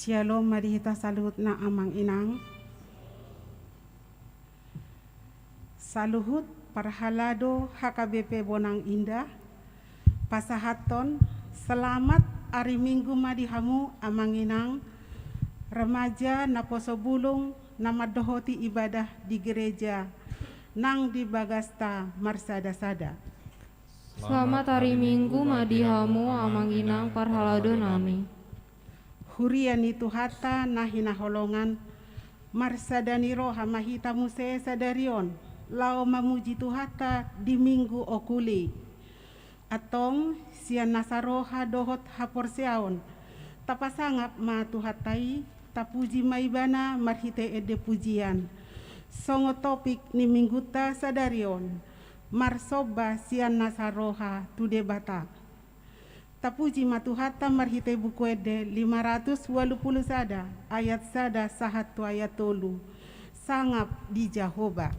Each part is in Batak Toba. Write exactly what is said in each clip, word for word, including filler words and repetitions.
Shalom ma di hita saluhutna amang inang. Saluhut parhalado H K B P Bonang Indah, pasahathon selamat ari Minggu ma di hamu amang inang, remaja naposo bulung na mandohoti ibadah di gereja nang di bagasta marsada-sada. Selamat ari Minggu ma di hamu amang inang parhalado nami. Huria ni Tuhanta na hinaholongan, marsada ni roha ma hita muse sadari on laho mamuji Tuhanta di Minggu Oculi. Antong sian nasa roha dohot haporseaon, tapasangap ma Tuhanta i, tapuji ma Ibana marhite ende pujian. Songon topik ni Minggunta sadari on, marsomba sian nasa roha tu Debata. Tapuji ma Tuhanta marhite Buku Ende lima ratus ualu pulu sada ayat sada sahat tu ayat tolu. Sangap di Jahowa.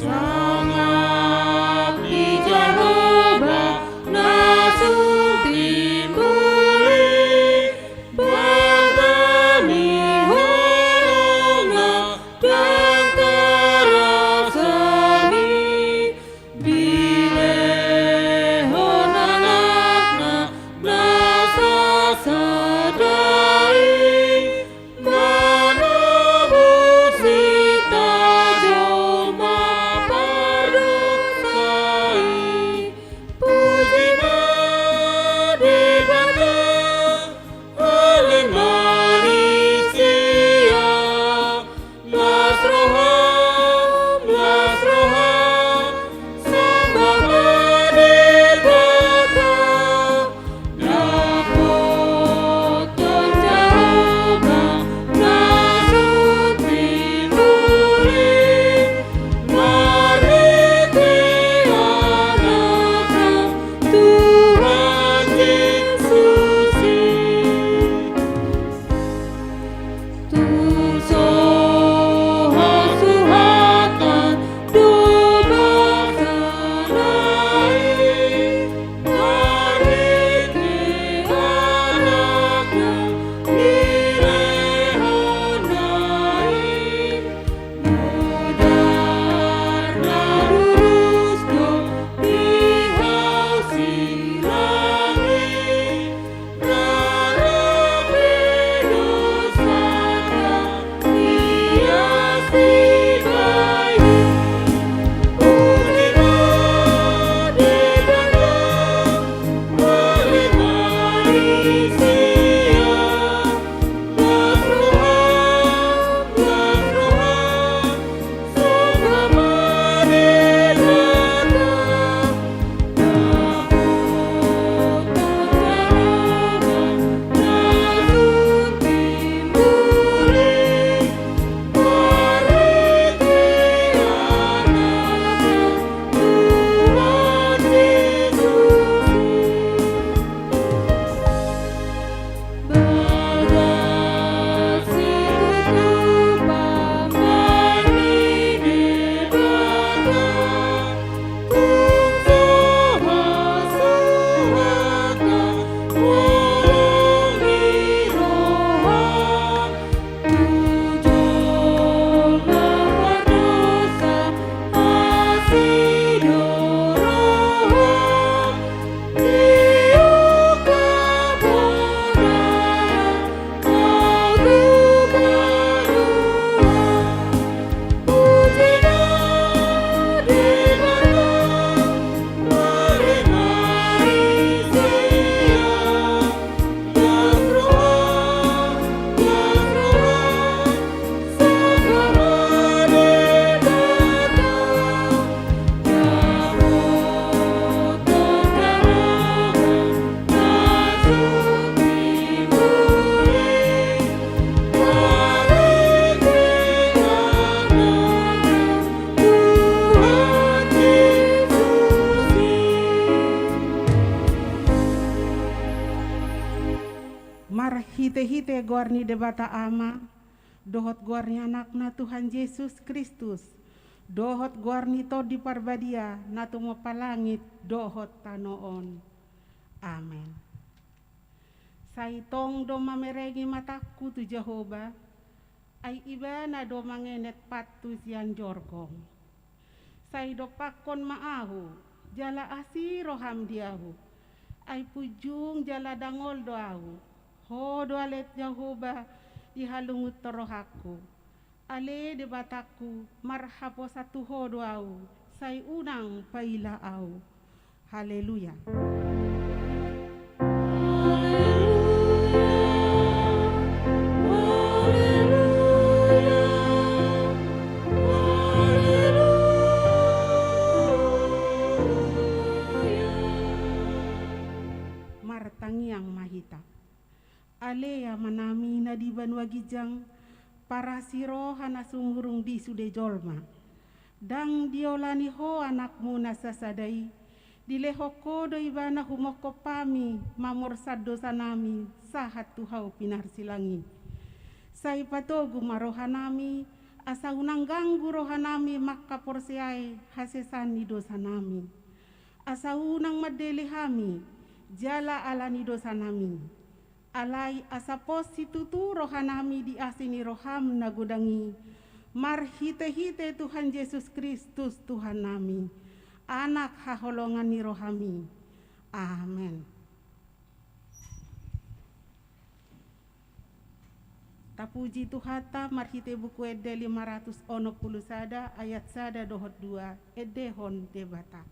Sangap di Jahowa na so timbul i, Goar ni Debata Ama, dohot goar ni Anakna Tuhan Jesus Kristus, dohot goar ni Tondi Parbadia na tumompa langit dohot tano on. Amen. Sai tong do mamerengi matangku tu Jahowa, ai Ibana do mangenet pathu sian jorgong. Sai dompakkon ma ahu, jala asi roham di ahu. Ai punjung jala dangol do ahu. Ho do ale Jahowa dihalungunhon rohangku. Ale Debatangku, marhaposan tu Ho do ahu, sai unang paila ahu. Haleluya. Haleluya. Haleluya. Martangiang ma hita. Ale Amanami na di banua ginjang, parasi roha na sumurung di sude jolma. Ndang diolani Ho Anakmu na sasada i, dilehon Ho do Ibana humongkop hami mamorsan dosanami sahat tu hau pinarsilang i. Sai patogu ma rohanami, asa unang ganggu rohanami mangkaporseai hasesaan ni dosanami. Asa unang mandele hami jala ala ni dosanami. Alai asa pos situtu rohanami di asi ni roham na godang i, marhitehite Tuhan Jesus Kristus Tuhannami, Anak haholongan ni rohami. Amen. Tapuji Tuhanta marhite Buku Ende lima ratus onom pulu sada ayat sada dohot dua, endehon Debata.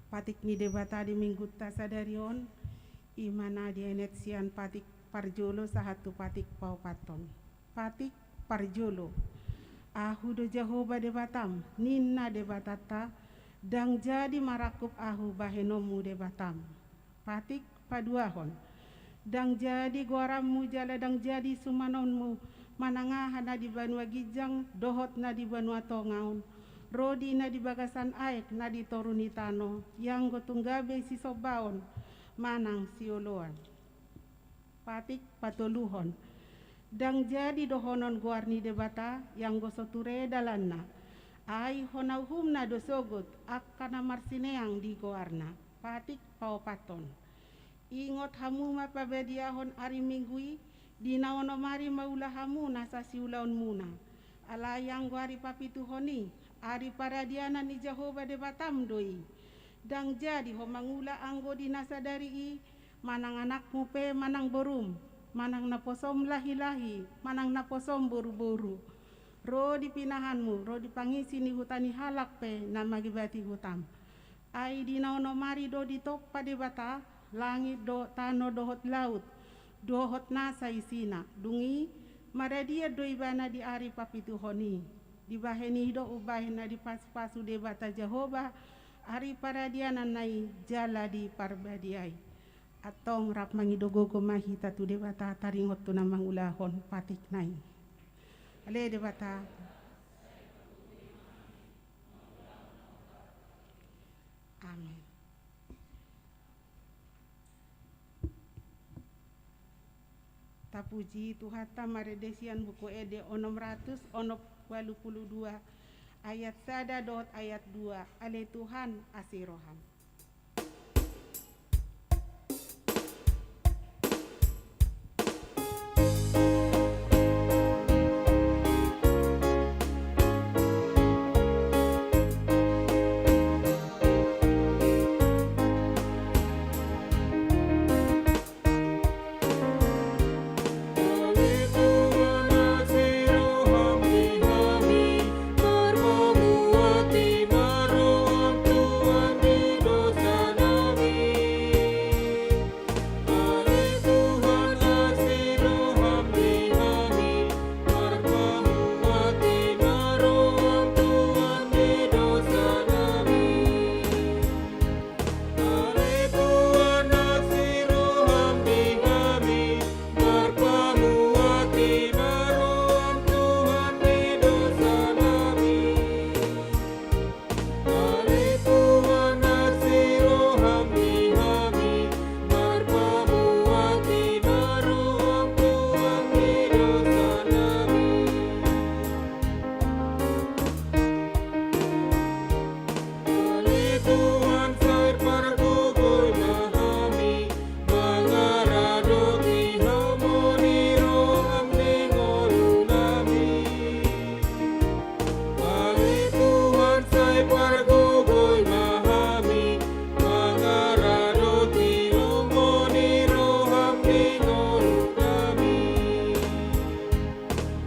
Patik ni Debata di Minggunta sadari on, i ma na dienet sian patik parjolo sahat tu patik paopathon. Patik parjolo. Ahu do Jahowa Debatam, ninna Debatanta, ndang jadi marangkup ahu bahenonmu Debatam. Patik paduahon. Ndang jadi goaranmu jala ndang jadi sumanonmu manang aha na di banua ginjang dohot na di banua tonga on, ro di na di bagasan aek na di toru ni tano, ianggo tung gabe sisombaon manang sioloan. Patik patoluhon. Ndang jadi dohonon goar ni Debata, ianggo so ture dalanna. Ai hona uhumna do sogot angka na marsineang di goarna. Patik paopathon. Ingot hamu ma pabadiahon ari Minggu i, di na onom ari maula hamu nasa siulaonmuna. Alai anggo ari papituhon i, ari paradianan ni Jahowa Debatam do i. Ndang jadi ho mangula anggo di na sadari i, manang anakmu pe manang borum, manang naposom lahi-lahi, manang naposom boru-boru. Ro di pinahanmu, ro di pangisi ni huta ni halak pe na mangibati hutam. Ai di na onom ari do ditompa Debata langit dohot tano dohot laut dohot nasa isina. Dung i maradian do ibana di ari papituhon i. Dibahen i do umbahen na dipasu-pasu Debata Jahowa ari paradiananna i jala diparbadiai. Antong rap mangido gogo ma hita tu Debata taringot tu na mangulahon patikna i. Ale Debata. Amen. Tapuji Tuhanta marende sian Buku Ende onom ratus onom pulu dua, ayat sada dohot ayat dua. Ale Tuhan, asi roham. Ale Tuhan, sai pargogoi ma hami, mangaradoti lomo ni roham di ngolunami. Ale Tuhan, sai pargogoi ma hami, mangaradoti lomo ni roham di ngolunami.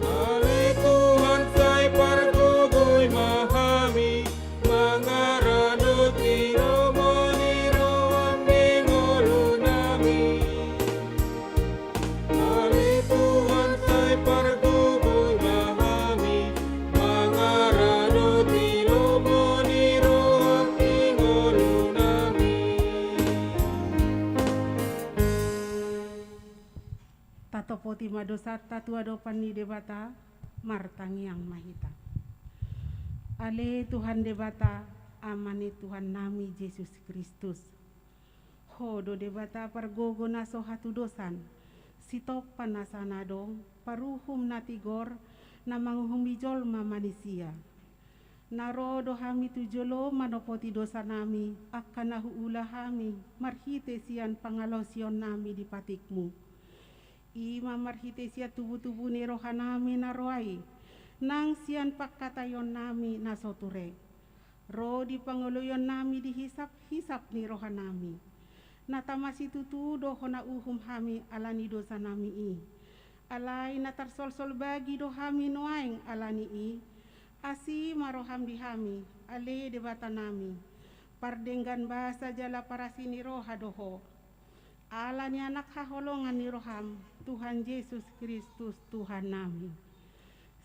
Ale Tuhan, sai pargogoi ma hami, mangaradoti lomo ni roham di ngolunami. Ale Tuhan, sai pargogoi ma hami, mangaradoti lomo ni roham di ngolunami. Tatopoti ma dosanta tu adopan ni Debata, martangiang ma hita. Ale Tuhan Debata, Ama ni Tuhannami Jesus Kristus. Ho do Debata pargogo na so hatudosan, sitompa nasa na adong, paruhum na tigor, na manguhumi jolma manisia. Na ro do hami tu jolo manopoti dosanami, angka na huula hami, marhite sian pangalaosionnami di patikmu. I ma marhite sian tubu-tubu ni rohanami na roa i, nang sian pangkataionnami na so ture. Ro di pangoloionnami di hisap-hisap ni rohanami. Na tama situtu do hona uhum hami ala ni dosanami i. Alai na tarsolsol bagi do hami nuaeng ala ni i. Asi ma roham di hami, ale Debatanami. Pardenggan basa jala parasi ni roha do ho. Ala ni Anak haholongan ni roham, Tuhan Jesus Kristus, Tuhannami.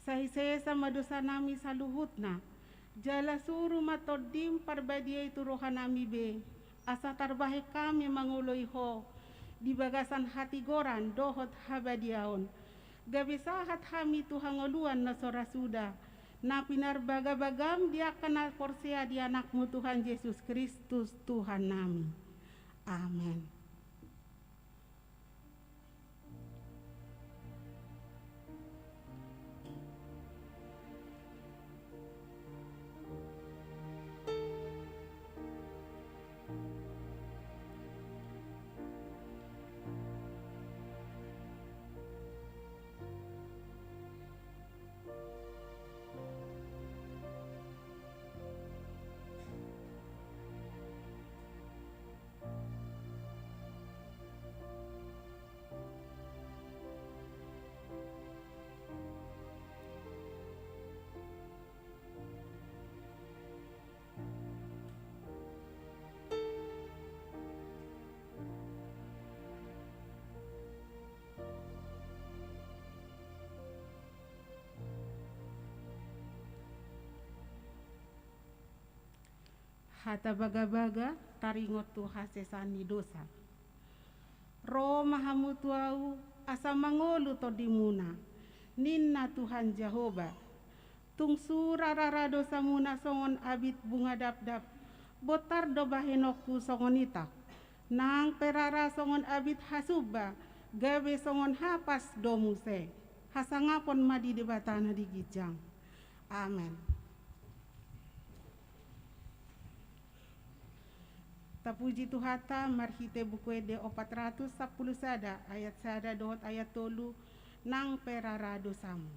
Sai sesa ma dosanami saluhutna, jala suru ma Tondim Parbadia i tu rohanami be, asa tarbahen hami mangoloi ho di bagasan hatigoran dohot habadiaon. Gabe sahat hami tu hangoluan na so ra suda, na pinarbagabagam di angka na porsea di Anakmu Tuhan Jesus Kristus, Tuhannami. Amen. Hata bagabaga taringot tu hasesaan ni dosa. Ro ma hamu tu ahu asa mangolu tondimuna, ninna Tuhan Jahowa. Tung sura rara dosamuna songon abit bunga dapdap, bontar do bahenonku songon itak. Nang pe rara songon abit hasumba, gabe songon hapas do muse. Hasangapon ma di Debata na di ginjang. Amen. Tapuji Tuhanta marhite Buku Ende opat ratus sampulu sada, ayat sada dohot ayat tolu, nang pe rara dosamu.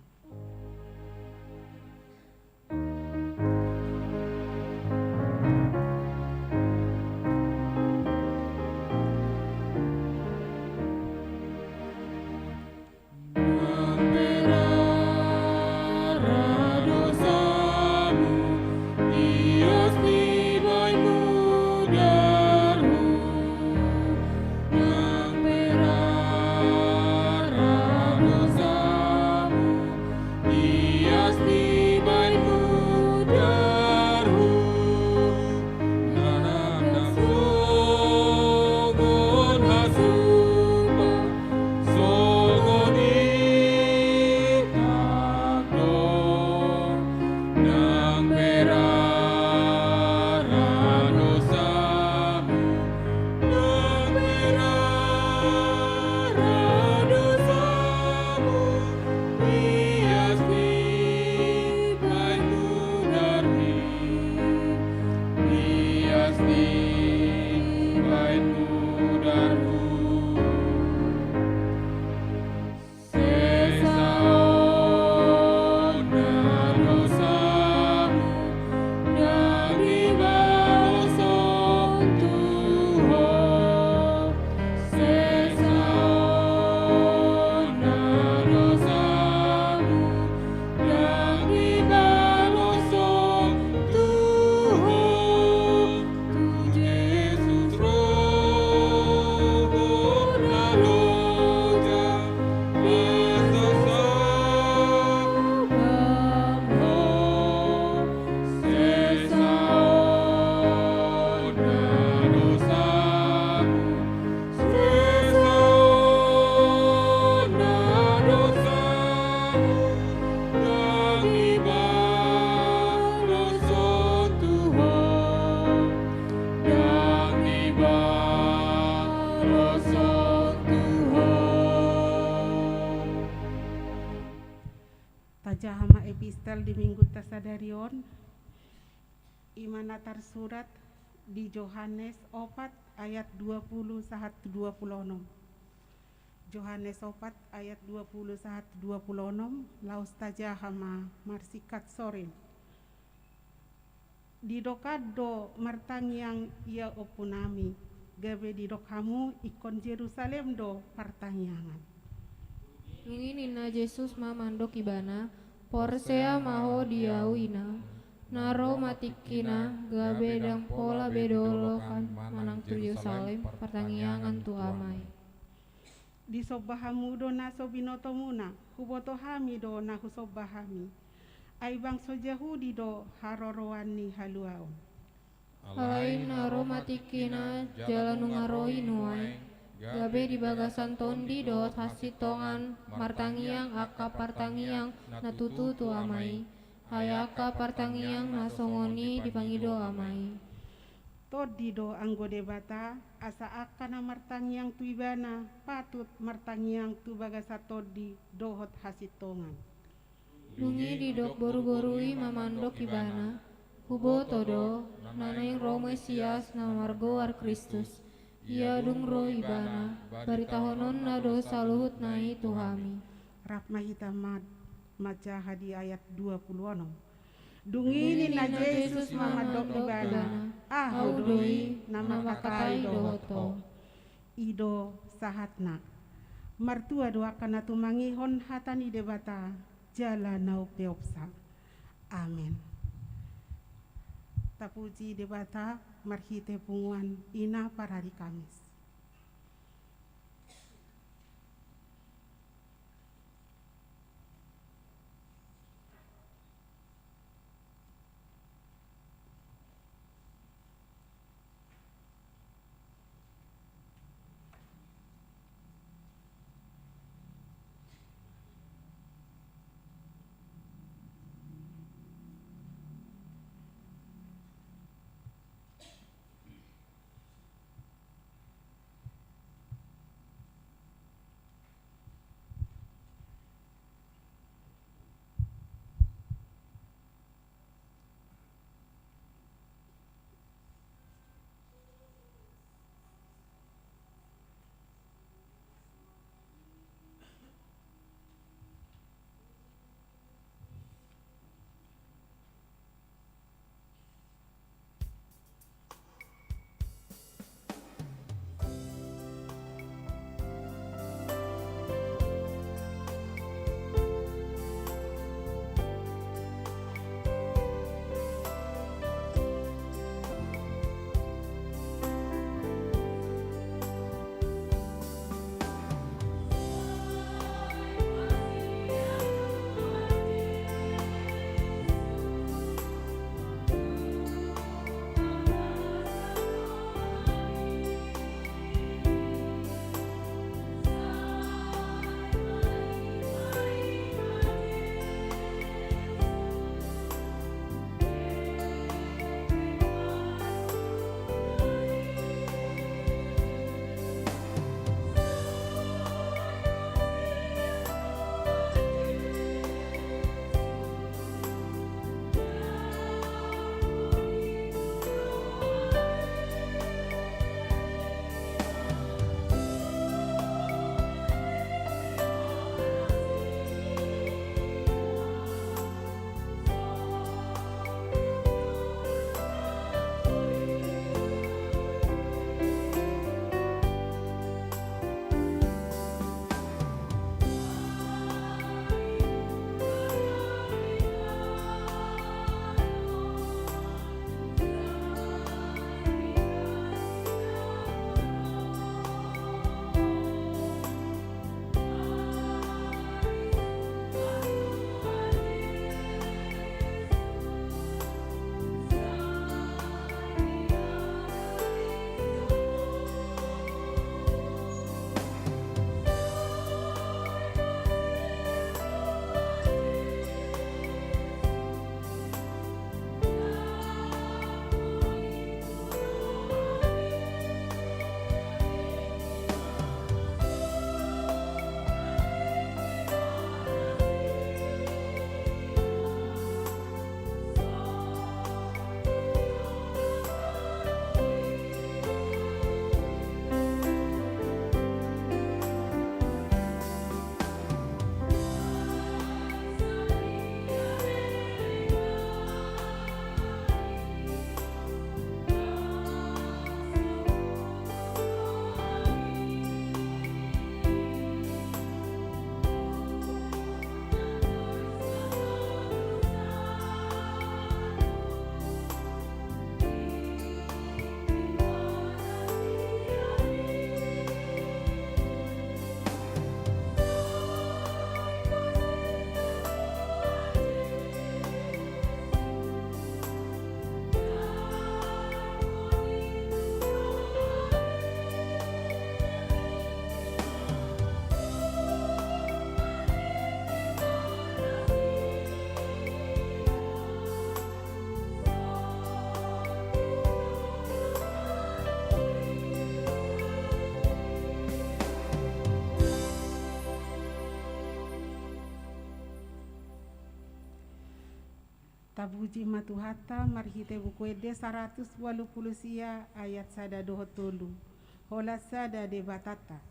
Tajaha ma epistel di minggunta sadari on, i ma na tarsurat di Johannes opat ayat dua pulu sahat dua pulu onom. Johannes opat ayat dua pulu sahat dua pulu onom, laos tajaha ma marsingkat sorin. Didok an do martangiang ia ompunami, gabe didok hamu ingkon Jerusalem do partangiangan. Dung i ninna Jesus ma mandok ibana, porsea ma ho di ahu ina, na ro ma tingkina, gabe ndang pola be dolokan manang tu Jerusalem partangiangan tu Ama i. Disomba hamu do na so binotomuna, huboto hami do na husomba hami. Ai bangso Jahudi do haroroan ni haluaon. Alai na ro ma tingkina jala nunga ro i nuaeng, gabe di bagasan tondi dohot hasintongan martangiang angka partangiang na tutu tu Ama i, ai angka partangiang na songon i dipangido Ama i. Tondi do anggo Debata, asa angka na martangiang tu Ibana patut martangiang tu bagasan tondi dohot hasintongan. Dung i didok boruboru i ma mandok ibana, huboto do, na naeng ro Mesias na margoar Kristus. Ia dung ro ibana, baritahononna do saluhutna i tu hami. Rap ma hita ma-, manjaha di ayat dua pulu onom. Dung i ninna Jesus ma mandok ibana, ahu do i na mangkatai dohot ho. I do sahatna. Martua do angka na tumangihon hata ni Debata, jala na umpeopsa. Amen. Tapuji Debata marhite punguan ina parari Kamis. Tapuji ma Tuhanta marhite Buku Ende saratus ualu pulu sia ayat sada dohot tolu. Holan sada Debatanta.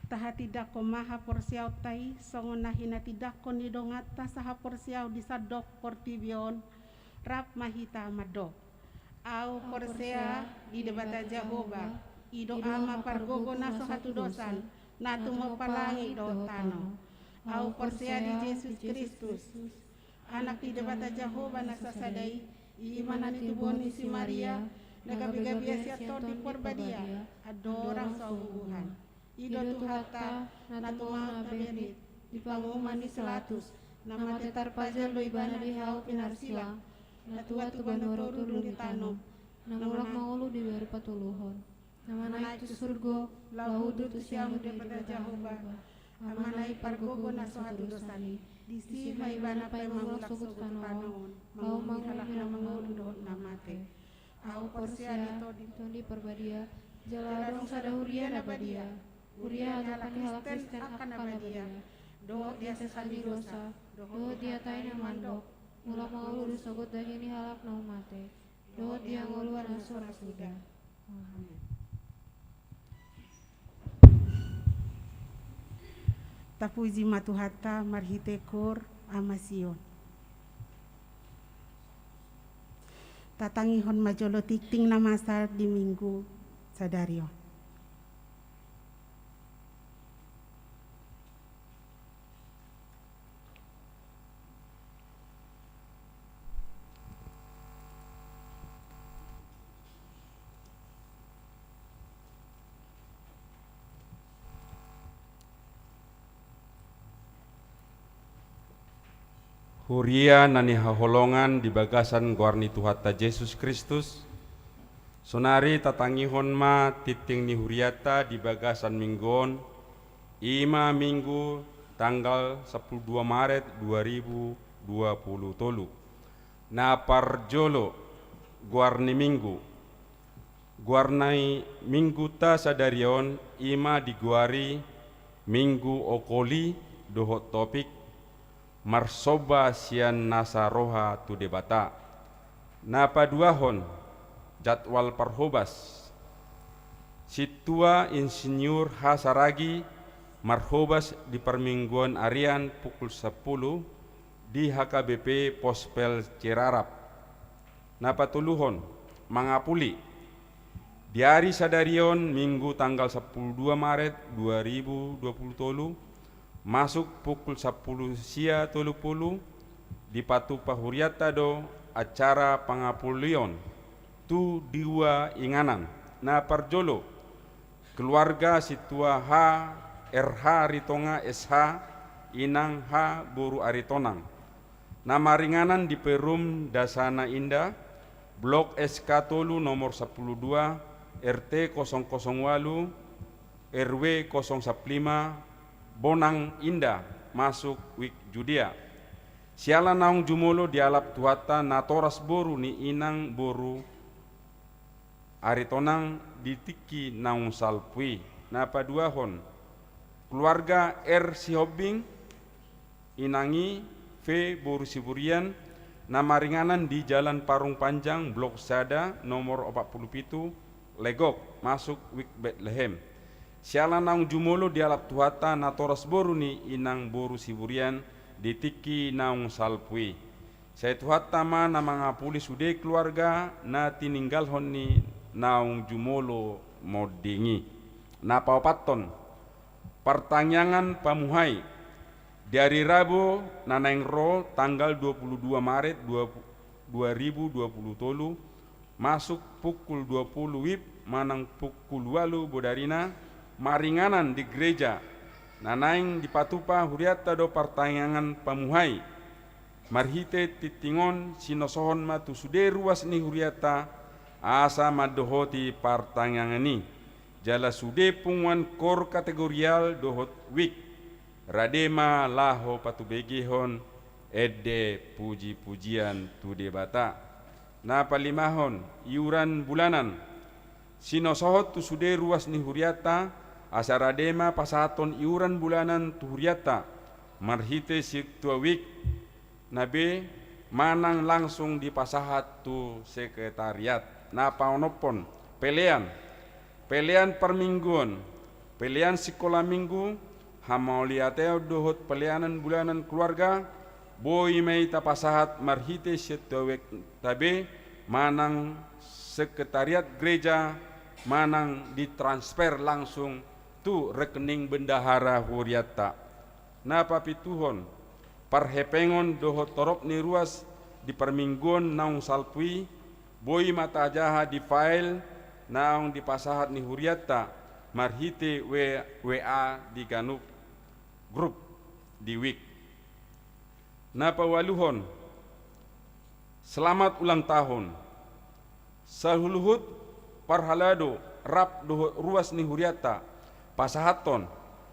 Tahatindangkon ma haporseaonta i songon na hinatindangkon ni donganta sahaporseaon di sandok portibi on. Rap ma hita mandok. Ahu porsea di Debata Jahowa, i do Ama pargogo na so hatudosan, na tumompa langit dohot tano. Ahu porsea di Jesus Kristus, Anak ni Debata Jahowa na sasada i, i ma na nitubuhon ni si Maria, na gabe-gabean sian Tondi Parbadia, andorang so bubuhan. I do Tuhanta, na tumaon na berrit, di panguhuman ni si Pilatus, na mate tarpajal do ibana di hau pinarsila, na tuat tu banua toru dung ditanom, na mulak mangolu di ari patoluhon, na manaek tu surgo, laho hundul tu siamun Debata Jahowa, Ama na i pargogo na so hatudosan i, disi ma ibana paima mulak sogot tu tano on, mangumumi halak na mangolu dohot na mate. Ahu porsea di Tondi Parbadia, jala adong sada huria na badia, huria hatupan ni halak Kristen angka na badia, dohot di hasesaan ni dosa, dohot di hata i na mandok, mulak mangolu do sogot daging ni halak na mate, dohot di hangoluan na so ra suda. Amen. Tapuji ma Tuhanta marhite koor Ama Sion. Tatangihon ma jolo tingting na masa di Minggu sadari on. Huria na nihaholongan di bagasan goar ni Tuhanta Jesus Kristus, sonari tatangihon ma tingting ni hurianta di bagasan minggu on, i ma Minggu tanggal sampulu dua Maret dua ribu dua pulu tolu. Na parjolo, goar ni Minggu. Goar ni Minggunta sadari on i ma digoari Minggu Okoli dohot topik marsomba sian nasa roha tu Debata. Na paduahon, jadwal parhobas. Sintua Insinyur H. Saragih marhobas di parmingguan arian pukul sampulu di H K B P Pospel Cirarap. Na patoluhon, mangapuli. Di ari sadari on, Minggu tanggal sampulu dua Maret dua ribu dua pulu tolu, masuk pukul sampulu sia tolu pulu, dipatupa hurianta do acara pangapulion tu dua inganan. Na parjolo, keluarga sintua H R H Aritonga S H, inang H boru Aritonang, na maringanan di Perum Dasana Indah, Blok S K tolu nomor sampulu dua, R T kosong kosong walu, R W kosong sampulu lima, Bonang Indah, masuk wik Judea. Siala naung jumolo dialap Tuhanta natoras boru ni inang boru Aritonang di tingki naung salpu i. Na paduahon, keluarga R Sihombing, inang i V boru Siburian, na maringanan di Jalan Parung Panjang, blok sada, nomor opat pulu pitu, Legok, masuk wik Betlehem. Siala naung jumolo dialap Tuhanta natoras boru ni inang boru Siburian di tingki naung salpu i. Sai Tuhanta ma na mangapuli sude keluarga na tininggalhon ni naung jumolo monding i. Na paopathon, partangiangan pamuhai. Di ari Rabu na naeng ro tanggal dua pulu dua Maret dua, dua ribu dua pulu tolu, masuk pukul dua pulu wib manang pukul ualu bodarina, maringanan di gereja, na naeng dipatupa hurianta do partangiangan pamuhai. Marhite tingting on sinosohon ma tu sude ruas ni hurianta, asa mandohoti partangiangan i. Jala sude punguan kor kategorial dohot wik, rade ma laho patubegehon ende puji-pujian tu Debata. Na palimahon, iuran bulanan. Sinosohon tu sude ruas ni hurianta, asa rade ma pasahathon iuran bulanan tu hurianta, marhite sintua wik, na be manang langsung dipasahat tu sekretariat. Na paonomhon, pelean. Pelean parmingguon, pelean sikola minggu, hamauliateon dohot peleanan bulanan keluarga, boi ma i tapasahat marhite sintua wikta be manang sekretariat gereja manang ditransfer langsung tu rekening bendahara hurianta. Na papituhon, parhepengon dohot torop ni ruas di parmingguon naung salpu i, boi ma tajaha di file naung dipasahat ni hurianta marhite W-, W A di ganup grup di wik. Na paualuhon, selamat ulang tahun. Saluhut parhalado rap dohot ruas ni hurianta pasahathon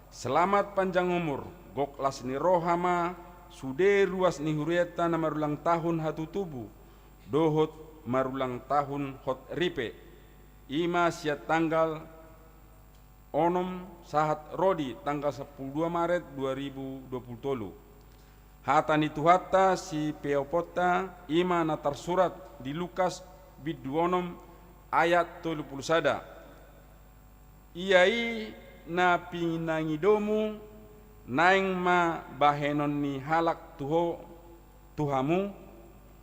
selamat panjang umur, gok las ni roha ma sude ruas ni hurianta na marulang tahun hatutubu dohot marulang tahun hot ripe, i ma sian tanggal onom sahat ro di tanggal sampulu dua Maret dua ribu dua pulu tolu. Hata ni Tuhanta sipeoponta i ma na tarsurat di Lukas bindu onom ayat tolu pulu sada. Ia i na pinangidomu naeng ma bahenon ni halak tu ho, tu hamu,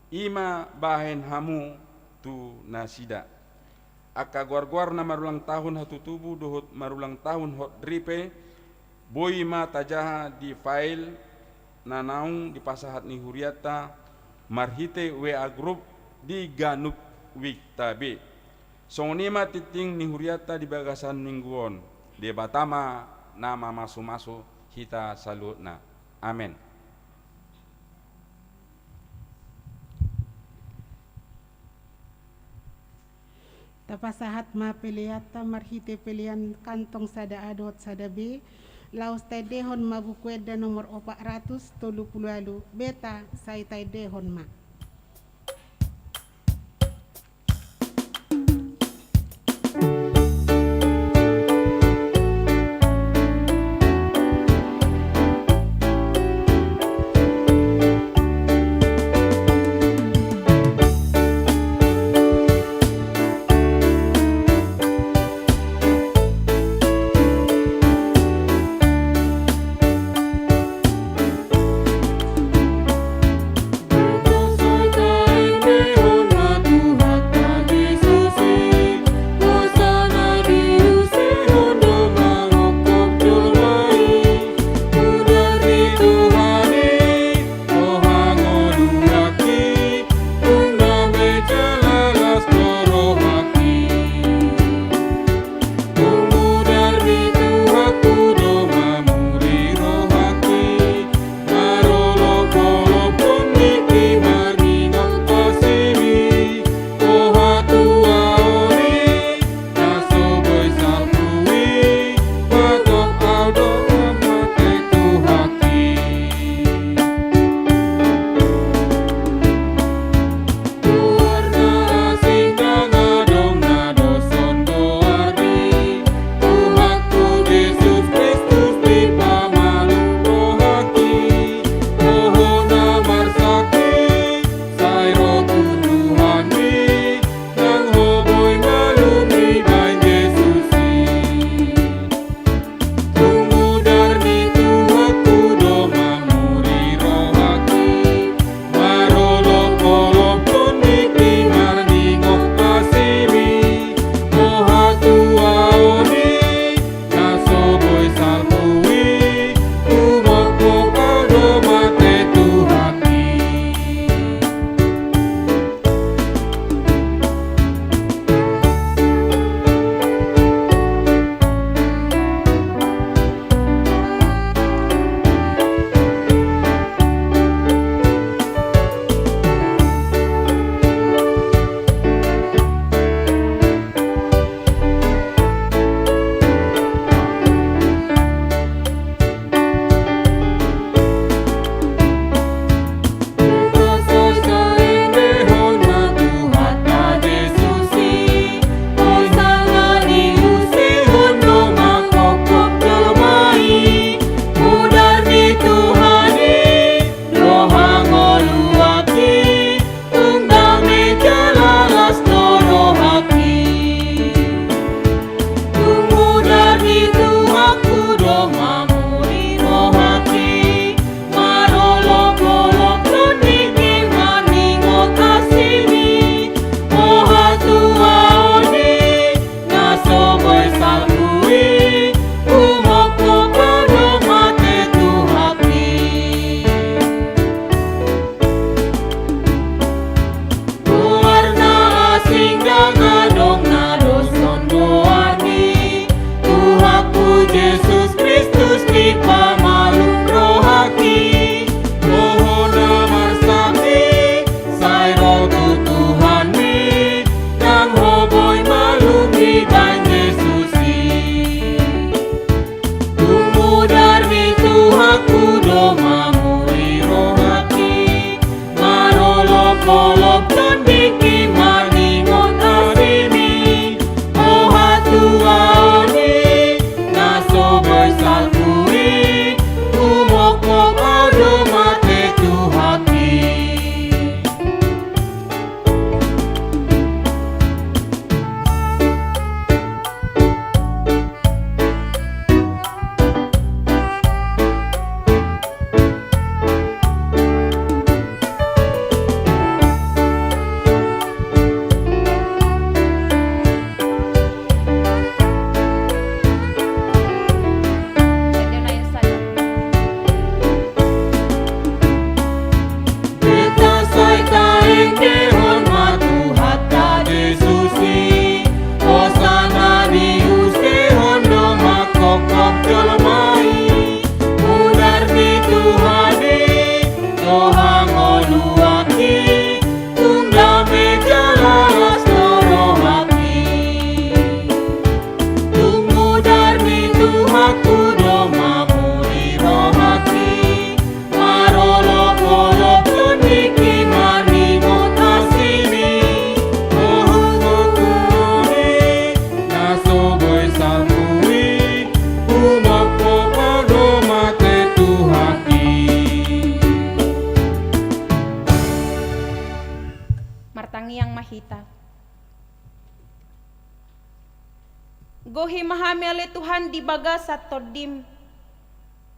i ma bahen hamu tu nasida. Angka goar-goar na marulang tahun hatutubu dohot marulang tahun hot ripe, boi ma tajaha di file na naung dipasahat ni hurianta marhite W A grup di ganup wikta be. Songon i ma tingting ni hurianta di bagasan minggu on. Debata ma na mamasu-masu hita saluhutna. Amen. Tapasahat ma peleanta marhite pelean kantong sada A dohot sada B, laos taendehon ma Buku Ende nomor opat ratus tolu pulu ualu, beta sai taendehon ma. Gohi ma hami ale Tuhan di bagasan Tondim,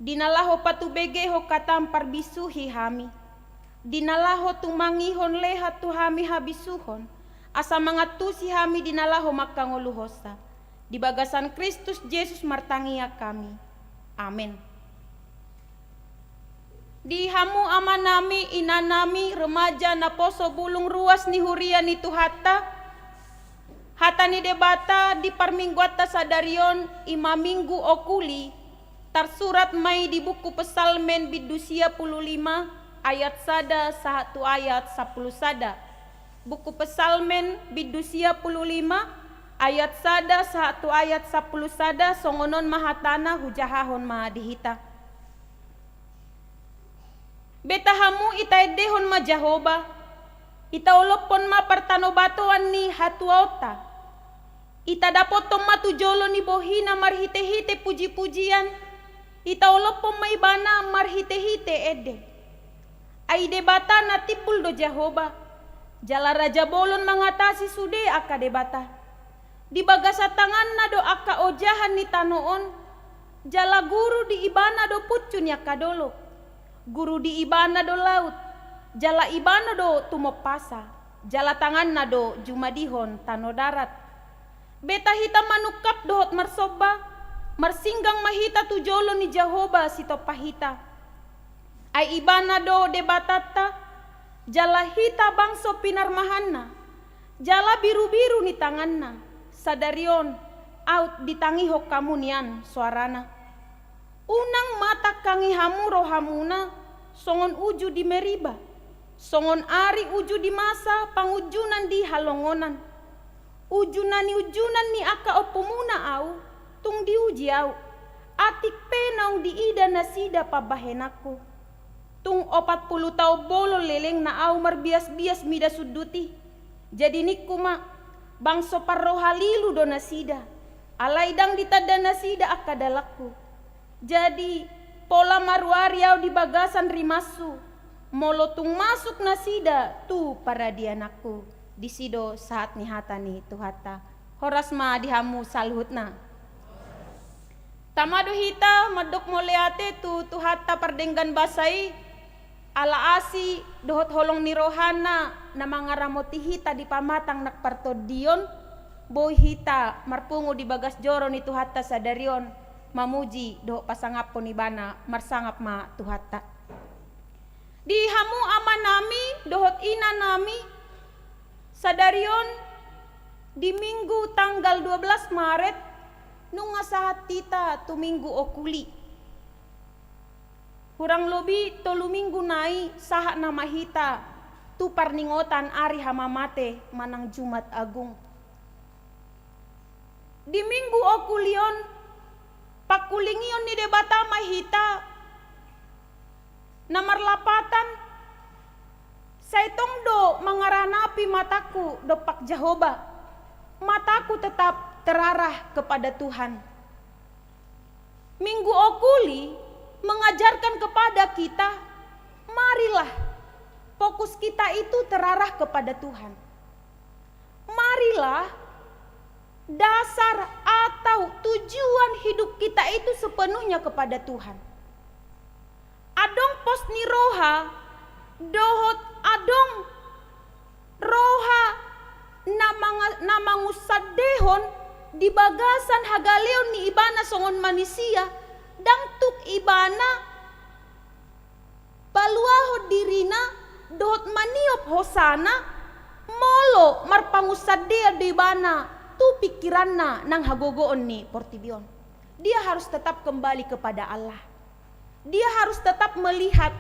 di na laho patubegehon hatam parbisuhi hami, di na laho tumangihon lehan tu hami habisuhon, asa mangantusi hami di na laho manghangoluhonsa. Di bagasan Kristus Jesus martangiang hami. Amen. Di hamu amanami, inanami, remaja, naposo, bulung ruas ni huria ni Tuhanta, hata ni Debata di parmingguanta sadari on, i ma Minggu Okuli, tarsurat ma i di buku Psalmen bindu sia pulu lima ayat sada sahat tu ayat sampulu sada. Buku Psalmen bindu sia pulu lima ayat sada sahat tu ayat sampulu sada, songon on ma hatana, hujahahon ma di hita. Beta hamu, itaendehon ma Jahowa, itaolophon ma partanobatoan ni hatuaonta. Itadophon ma tu jolo ni bohina marhitehite pujipujian, itaolophon ma ibana marhitehite ende. Ai Debata na timbul do Jahowa, jala raja bolon mangatasi sude angka debata. Di bagasan tanganna do angka ojahan ni tano on, jala guru di ibana do puncu ni angka dolok. Guru di ibana do laut, jala ibana do tumompasa, jala tanganna do jumadihon tano darat. Beta hita manungkap dohot marsomba, marsinggang ma hita tu jolo ni Jahowa sitompa hita. Ai ibana do Debatanta, jala hita bangso pinarmahanna, jala birubiru ni tanganna. Sadari on, aut ditangihon hamu nian soarana. Unang ma tangkangi hamu rohamuna songon uju di Meriba, songon ari uju di masa pangunjunan di halongonan. Uju na niunjunan ni angka ompumuna ahu, tung diuji ahu, atik pe naung diida nasida pambahenanku. Tung opat pulu taon bolon lelengna ahu marbiasbias mida sundut i. Jadi ningku ma, bangso parroha lilu do nasida, alai ndang ditanda nasida angka dalanku. Jadi, pola ma ruari ahu di bagasan rimashu, molo tung masuk nasida tu paradiananku. Disi do sahat ni hata ni Tuhanta. Horas ma di hamu saluhutna. Tama do hita mandok mauliate tu Tuhanta pardenggan basa i, ala asi dohot holong ni rohana na mangaramoti hita di pamatang nang partondion, boi hita marpungu di bagas joro ni Tuhanta sadari on, mamuji dohot pasangaphon ibana. Marsangap ma Tuhanta. Di hamu amanami dohot inanami, sadari on di Minggu tanggal dua belas Maret, nunga sahat hita tu Minggu Okuli. Hurang lobi tolu minggu nai sahat nama hita tu parningotan ari hamamate manang Jumat Agung. Di Minggu Okuli on, pangkulingion ni Debata ma hita na marlapatan, sai tong do mangaranapi matangku dompak Jahowa, matangku tetap terarah kepada Tuhan. Minggu Okuli mengajarkan kepada kita, marilah fokus kita itu terarah kepada Tuhan. Marilah dasar atau tujuan hidup kita itu sepenuhnya kepada Tuhan. Adong pos ni roha dohot adong roha na manga-, na mangunsandehon di bagasan hagaleon ni ibana songon manisia, ndang tuk ibana paluahon dirina dohot maniop hosana, molo marpangunsandean do ibana tu pingkiranna nang hagogoon ni portibi on. Dia harus tetap kembali kepada Allah. Dia harus tetap melihat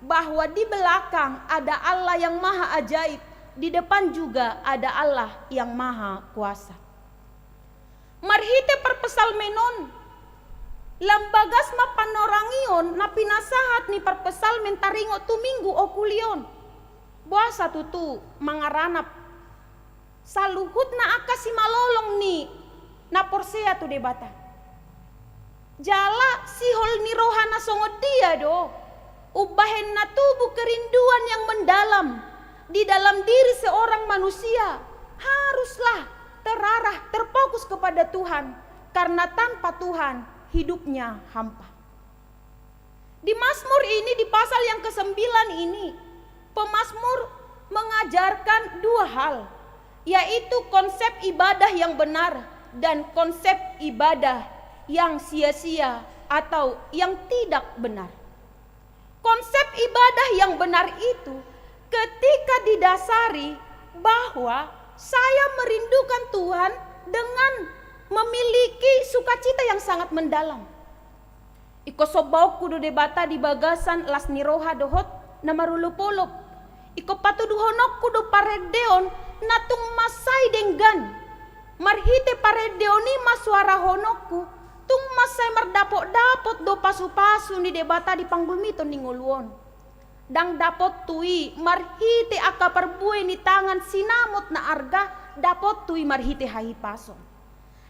bahwa di belakang ada Allah yang maha ajaib, di depan juga ada Allah yang maha kuasa. Marhite parpsalmen on, lam bagas ma panorangion na pinasahat ni parpsalmen taringot tu Minggu Okuli on. Boasa tutu mangaranap saluhutna angka simalolong ni na porsea tu Debata. Jala sihol ni roha na songon dia do umbahen na tubu kerinduan yang mendalam di dalam diri seorang manusia, haruslah terarah, terfokus kepada Tuhan, karena tanpa Tuhan hidupnya hampa. Di Mazmur ini, di pasal yang kesembilan ini, pemazmur mengajarkan dua hal, yaitu konsep ibadah yang benar dan konsep ibadah yang sia-sia atau yang tidak benar. Konsep ibadah yang benar itu ketika didasari bahwa saya merindukan Tuhan dengan memiliki sukacita yang sangat mendalam. Ingkon sombaonku do Debata di bagasan las ni roha dohot na marolopolop. Ingkon patuduhononku do parendeon na tung mansai denggan. Marhite parendeon i masuarahononku, tung mansai mardapotdapot do pasupasu ni Debata di panggulmiton ni ngolu on. Ndang dapothu i marhite angka parbue ni tangan sinamot na arga, dapothu i marhite hahipason.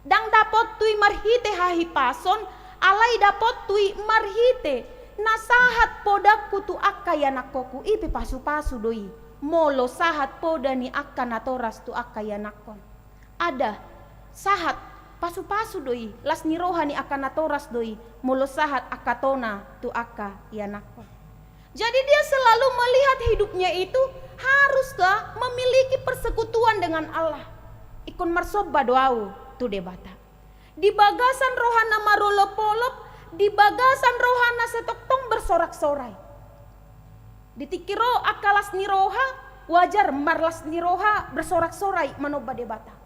Ndang dapothu i marhite hahipason, alai dapothu i marhite na sahat podangku tu angka ianakkonku, i pe pasupasu do i, molo sahat poda ni angka natoras tu angka ianakkon. Ada, sahat, pasupasu do i, las ni roha ni angka natoras do i, molo sahat angka tona tu angka ianakkon. Jadi dia selalu melihat hidupnya itu haruslah memiliki persekutuan dengan Allah. Ingkon marsomba do ahu tu Debata. Di bagasan roha na marolopolop, di bagasan roha na sai tongtong bersorak-sorai. Di tingki ro angka las ni roha, wajar marlas ni roha bersorak-sorai manomba Debata.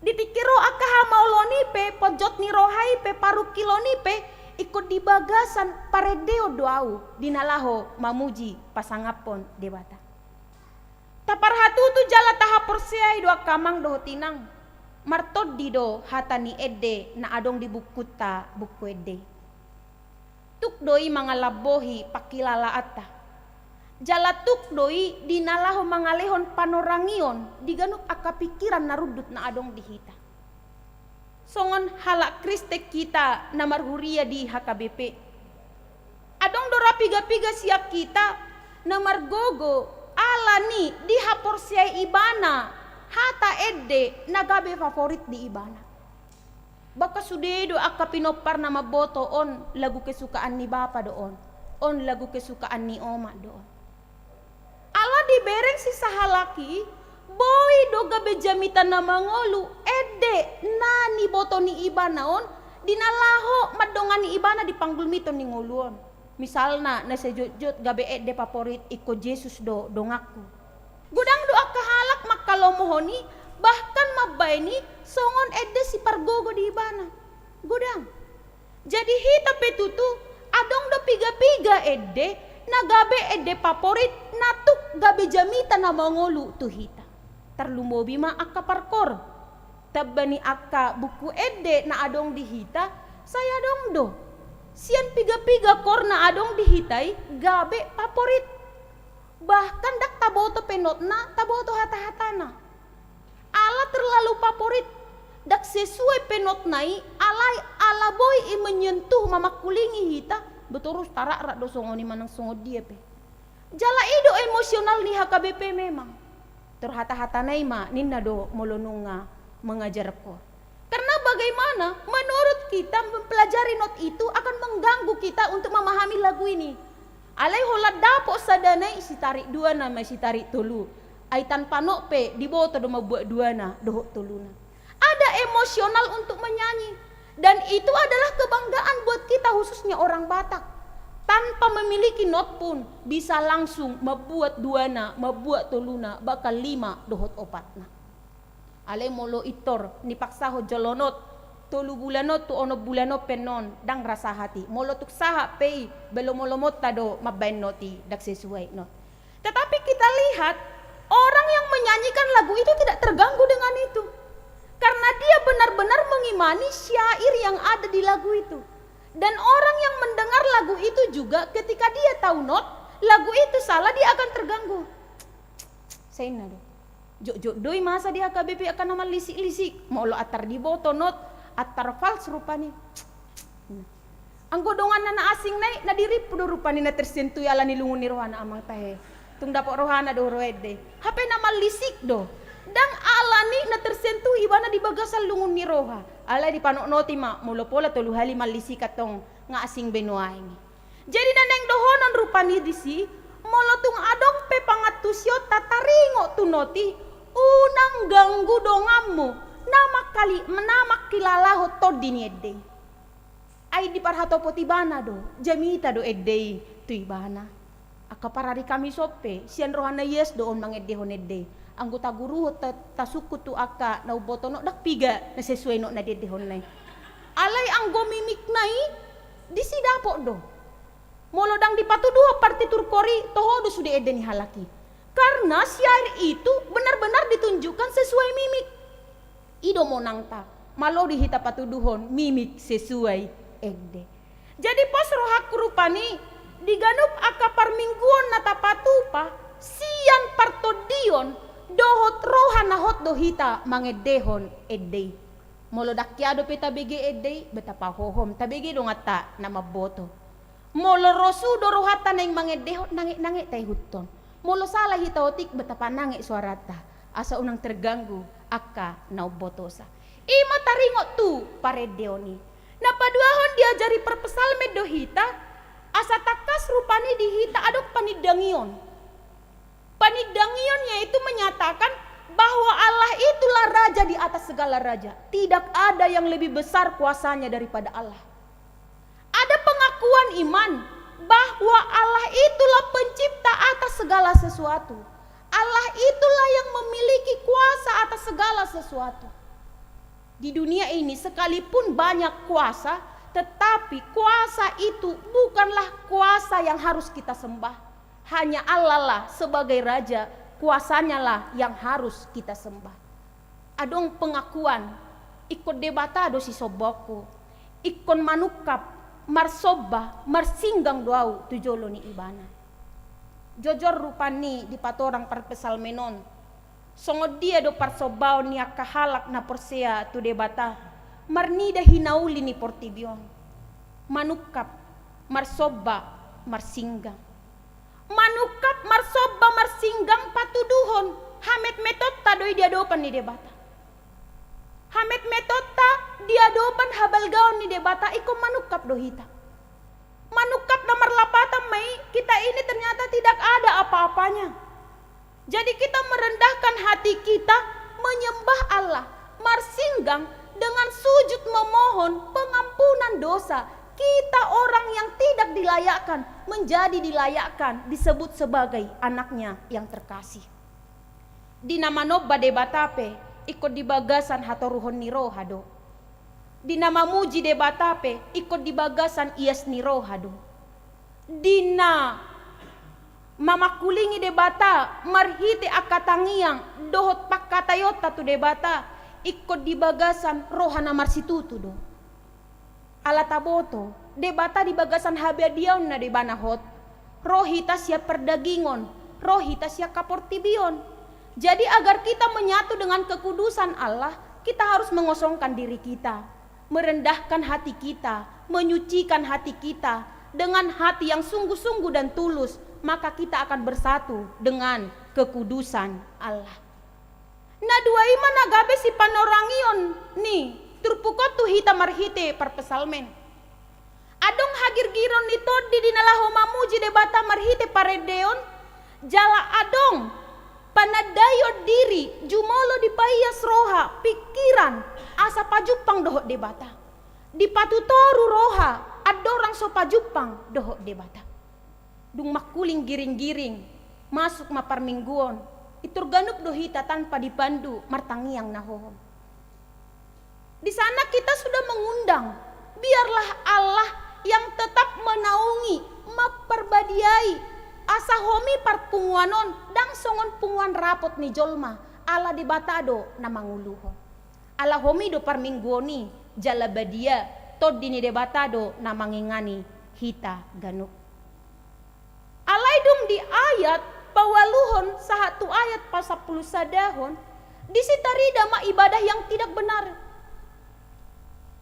Di tingki ro angka hamaolon i pe, ponjot ni roha i pe, parungkilon i pe, ingkon di bagasan parendeon do ahu di na laho mamuji pasangaphon Debata. Taparhatutu jala tahaporseai do angka amang dohot inang, martondi do hata ni ende na adong di bukunta Buku Ende. Tuk do i mangalambohi pangkilalaanta. Jala tuk do i di na laho mangalehon panorangion di ganup angka pingkiran na rundut na adong di hita. Songon halak Kristen hita na marhuria di H K B P, adong do ra piga-piga sian hita na margogo ala ni dihaporseai ibana hata ende na gabe favorit di ibana. Bahkan sude do angka pinompar na mamboto on lagu kesukaan ni bapa do on, on lagu kesukaan ni oma do on. Ala dibereng si sahalak i, boi do gabe jamita na mangolu ende na niboto ni ibana on di na laho mandongani ibana di panggulmiton ni ngolu on. Misalna na sai jotjot gabe ende favorit ingkon Jesus do donganku. Godang do angka halak manghalomohon i, bahkan mambaen i songon ende sipargogo di ibana. Godang. Jadi hita pe tutu adong do piga-piga ende na gabe ende favorit na tuk gabe jamita na mangolu tu hita. Tarlumobi ma angka parkoor. Tamba ni angka buku ende na adong di hita, sai adong do sian piga-piga koor na adong di hita i gabe favorit. Bahkan ndang taboto pe notna, taboto hata-hatana. Ala terlalu favorit, ndang sesuai pe notna i, alai ala boi i menyentuh, mamangkulingi hita, betorus tarakrak do songon i manang songon dia pe. Jala i do emosional ni H K B P memang. Tor hata-hatana i ma ninna do molo nunga mengajar koor. Karena bagaimana menurut kita mempelajari not itu akan mengganggu kita untuk memahami lagu ini. Alai holan dapot sadana i, sitarik duana ma i, sitarik tolu. Ai tanpa not pe diboto do mambuat duana dohot toluna. Ada emosional untuk menyanyi. Dan itu adalah kebanggaan buat kita, khususnya orang Batak. Tanpa memiliki not pun bisa langsung mambuat duana, mambuat toluna, bahkan lima dohot opatna. Alai molo pintor nipaksahon jolo not, tolu bulan on tu onom bulan on pe non, ndang ra sahat i. Molo tung sahat pe i, belum molo monta do mambaen not i, ndang sesuai not. Tetapi kita lihat, orang yang menyanyikan lagu itu tidak terganggu dengan itu. Karena dia benar-benar mengimani syair yang ada di lagu itu. Dan orang yang mendengar lagu itu juga, ketika dia tahu not, lagu itu salah, dia akan terganggu. Sai ninna do. Jotjot do i masa di H K B P angka na mallisik-lisik. Molo antar diboto not, antar fals rupani. Anggo donganna na asing nai, na dirimpu do rupani na tersentuh i ala ni lungun ni rohana, amang tahe. Tung dapot rohana do ro ende. Hape na mallisik do. Ndang ala ni na tersentuh ibana di Sallungun ni roha, alai dipanotnoti ma, molo pola tolu hali mallisikan tong nga asing be nuaeng i. Jadi na naeng dohonon rupani disi, molo tung adong pe pangantusionta taringot tu not i, unang ganggu donganmu na mangkali-, na mangkilalahon tondi ni ende i. Ai diparhatopot ibana do, jamita do ende i tu ibana. Angka parari Kamis on pe, sian roha na ias do on mangendehon ende i. Anggo taguruhon ta-, tasungkun tu angka na umboto on, ndang piga na sesuai not na diendehonna i. Alai anggo mimikna i, disi dapot do. Molo ndang dipatuduhon partitur kor i, toho do sude ende ni halak i. Karena syair itu benar-benar ditunjukkan sesuai mimik. I do monangta, malo di hita patuduhon mimik sesuai ende. Jadi pos rohangku rupani, di ganup angka parmingguon na tapatupa, sian partondion dohot roha na hot do hita mangendehon ende i. Molo ndang hea dope tabege ende i, ba tapahohom, tabege donganta na mamboto. Molo ro sudo rohanta naeng mangendehon, nange-nange taihuthon. Molo sala hita otik, ba tapanange suaranta, asa unang terganggu angka na umbotosa. I ma taringot tu parendeon i. Na paduahon, diajari parpsalmen do hita, asa tangkas rupani di hita adong panindangion. Panindangion yaitu menyatakan bahwa Allah itulah raja di atas segala raja. Tidak ada yang lebih besar kuasanya daripada Allah. Ada pengakuan iman bahwa Allah itulah pencipta atas segala sesuatu. Allah itulah yang memiliki kuasa atas segala sesuatu. Di dunia ini, sekalipun banyak kuasa, tetapi kuasa itu bukanlah kuasa yang harus kita sembah. Hanya Allah lah sebagai Raja, kuasanya lah yang harus kita sembah. Adong pengakuan, ingkon Debata do sisombaonku, ingkon manungkap, marsomba, marsinggang do ahu tu jolo ni Ibana. Jojor rupani dipatorang parpsalmen on, songon dia do parsombaon ni angka halak na porsea tu Debata, marnida hinauli ni portibi on. Manungkap, marsomba, marsinggang. Manungkap, marsomba, marsinggang patuduhon hametmetonta do i di adopan ni Debata. Hametmetonta di adopan habalgaon ni Debata ingkon manungkap do hita. Manungkap na marlapatan ma i, kita ini ternyata tidak ada apa-apanya. Jadi kita merendahkan hati kita, menyembah Allah, marsinggang dengan sujud memohon pengampunan dosa. Kita orang yang tidak dilayakkan menjadi dilayakkan, disebut sebagai anak-Nya yang terkasih. Di na manomba Debata pe, ingkon di bagasan hatoruhon ni roha do. Di na mamuji Debata pe, ingkon di bagasan ias ni roha do. Di na mamangkulingi Debata marhite angka tangiang dohot pangkataionta tu Debata, ingkon di bagasan roha na marsitutu do. Ala taboto, Debata di bagasan habadiaonna do Ibana hot. Ro hita sian pardagingon, ro hita sian haportibion. Jadi, agar kita menyatu dengan kekudusan Allah, kita harus mengosongkan diri kita, merendahkan hati kita, menyucikan hati kita dengan hati yang sungguh-sungguh dan tulus, maka kita akan bersatu dengan kekudusan Allah. Na dua i ma na gabe sipanorangion ni turpuk on tu hita marhite parpsalmen. Adong hagirgiron ni tondi di na laho mamuji Debata marhite parendeon, jala adong panandaion diri, jumolo dipaias roha, pingkiran, asa pajumpang dohot Debata. Dipatutoru roha andorang so pajumpang dohot Debata. Dung mangkuling giringgiring, masuk ma parmingguon, intor ganup do hita tanpa dipandu martangiang na hohom. Di sana kita sudah mengundang, biarlah Allah yang tetap menaungi, mamparbadiai, asa homi parpunguan on ndang songon punguan rapot ni jolma, ala Debata do na manguluhon. Ala homi do parmingguon i, jala badia, tondi ni Debata do na mangingani hita ganup. Alai dung di ayat paualuhon sahat tu ayat pasampulu sadahon, disi tarida ma ibadah yang tidak benar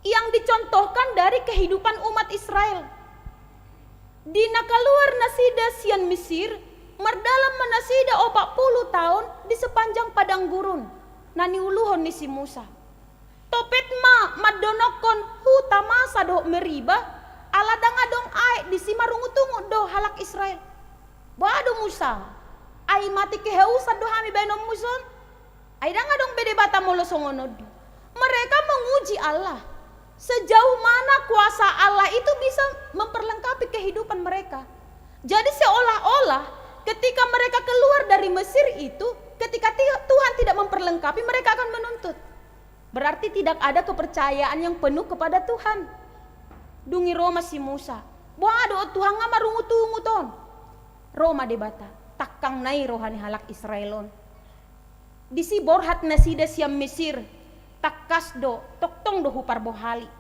yang dicontohkan dari kehidupan umat Israel. Di na kaluar nasida sian Misir, mardalan ma nasida opat pulu taon di sepanjang padang gurun na niuluhon ni si Musa. Topet ma mandonokkon huta Masa dohot Meriba, ala ndang adong aek, disi marungutungut do halak Israel. Boha do Musa, ai mati kehausan do hami baenonmu son? Ai ndang adong be Debata molo songon on do. Mereka menguji Allah. Sejauh mana kuasa Allah itu bisa memperlengkapi kehidupan mereka. Jadi seolah-olah ketika mereka keluar dari Mesir itu, ketika ti-, Tuhan tidak memperlengkapi, mereka akan menuntut. Berarti tidak ada kepercayaan yang penuh kepada Tuhan. Dung i ro ma si Musa. Boha do on Tuhan nga marungutungut on? Ro ma Debata. Tangkangna i roha ni halak Israel on. Disi borhat nasida sian Mesir, tangkas do, tongtong do huparbohali.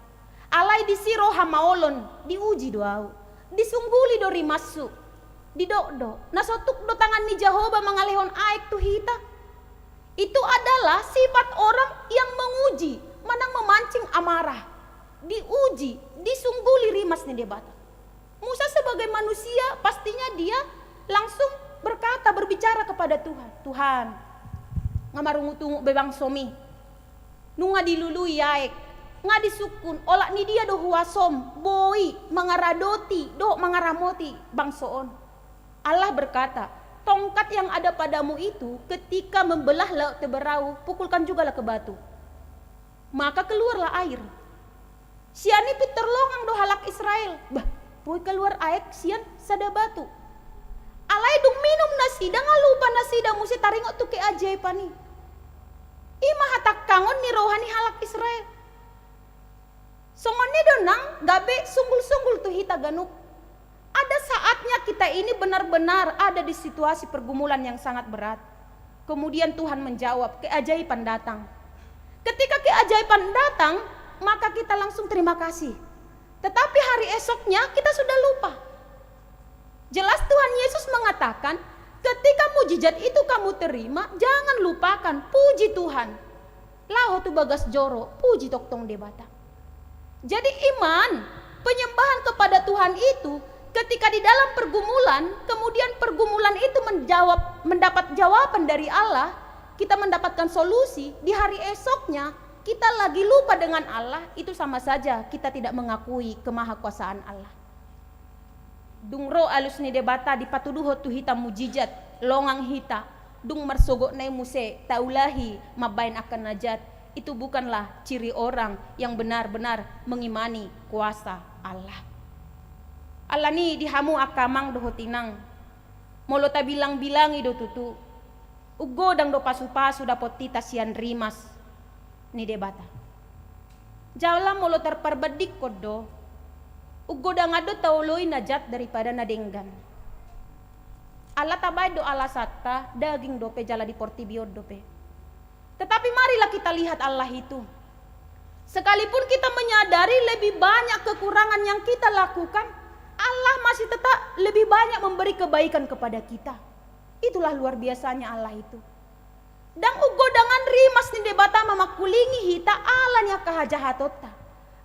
Alai disi ro hamaolon, diuji do ahu. Disungguli do rimashu. Didok do, na so tuk do tangan ni Jahowa mangalehon aek tu hita. Itu adalah sifat orang yang menguji, manang memancing amarah. Diuji, disungguli rimas ni Debata. Musa sebagai manusia, pastinya dia langsung berkata, berbicara kepada Tuhan. Tuhan, nga marungutungut be bangsomi. Nunga dilului aek, nga disungkun, olat ni dia do huasom boi mangaradoti dohot mangaramoti bangso on. Allah berkata, tongkat yang ada padamu itu ketika membelah laut Teberau, pukulkan jugalah ke batu. Maka keluarlah air. Sian i pintor longang do halak Israel. Bah, boi keluar aek sian sada batu. Alai dung minum nasida, nga lupa nasida muse taringot tu keajaiban i. I ma hatangkangon ni roha ni halak Israel. Songon i do nang gabe sunggul-sunggul tu hita ganup. Ada saatnya kita ini benar-benar ada di situasi pergumulan yang sangat berat. Kemudian Tuhan menjawab, keajaiban datang. Ketika keajaiban datang, maka kita langsung terima kasih. Tetapi hari esoknya kita sudah lupa. Jelas Tuhan Yesus mengatakan, ketika mujizat itu kamu terima, jangan lupakan, puji Tuhan. Laho tu bagas joro, puji tongtong Debata. Jadi iman, penyembahan kepada Tuhan itu, ketika di dalam pergumulan, kemudian pergumulan itu menjawab, mendapat jawaban dari Allah, kita mendapatkan solusi, di hari esoknya kita lagi lupa dengan Allah, itu sama saja kita tidak mengakui kemahakuasaan Allah. Dung ro alus ni Debata dipatuduhon tu hita mujizat, longang hita, dung marsogot na i muse taulahi mambaen angka na jat, itu bukanlah ciri orang yang benar-benar mengimani kuasa Allah. Alani i di hamu angka amang dohot inang, molo tabilang-bilangi do tutu, unggodang do pasu-pasu dapot hita sian rimas ni Debata. Jala molo tarparbandingkon do, unggodangan do taoloi na jat daripada na denggan. Ala tabaen do alasanta, daging dope jala di portibi on dope. Tetapi marilah kita lihat Allah itu. Sekalipun kita menyadari lebih banyak kekurangan yang kita lakukan, Allah masih tetap lebih banyak memberi kebaikan kepada kita. Itulah luar biasanya Allah itu. Ndang unggodangan rimas ni Debata mamangkulingi hita ala ni angka hajahatonta.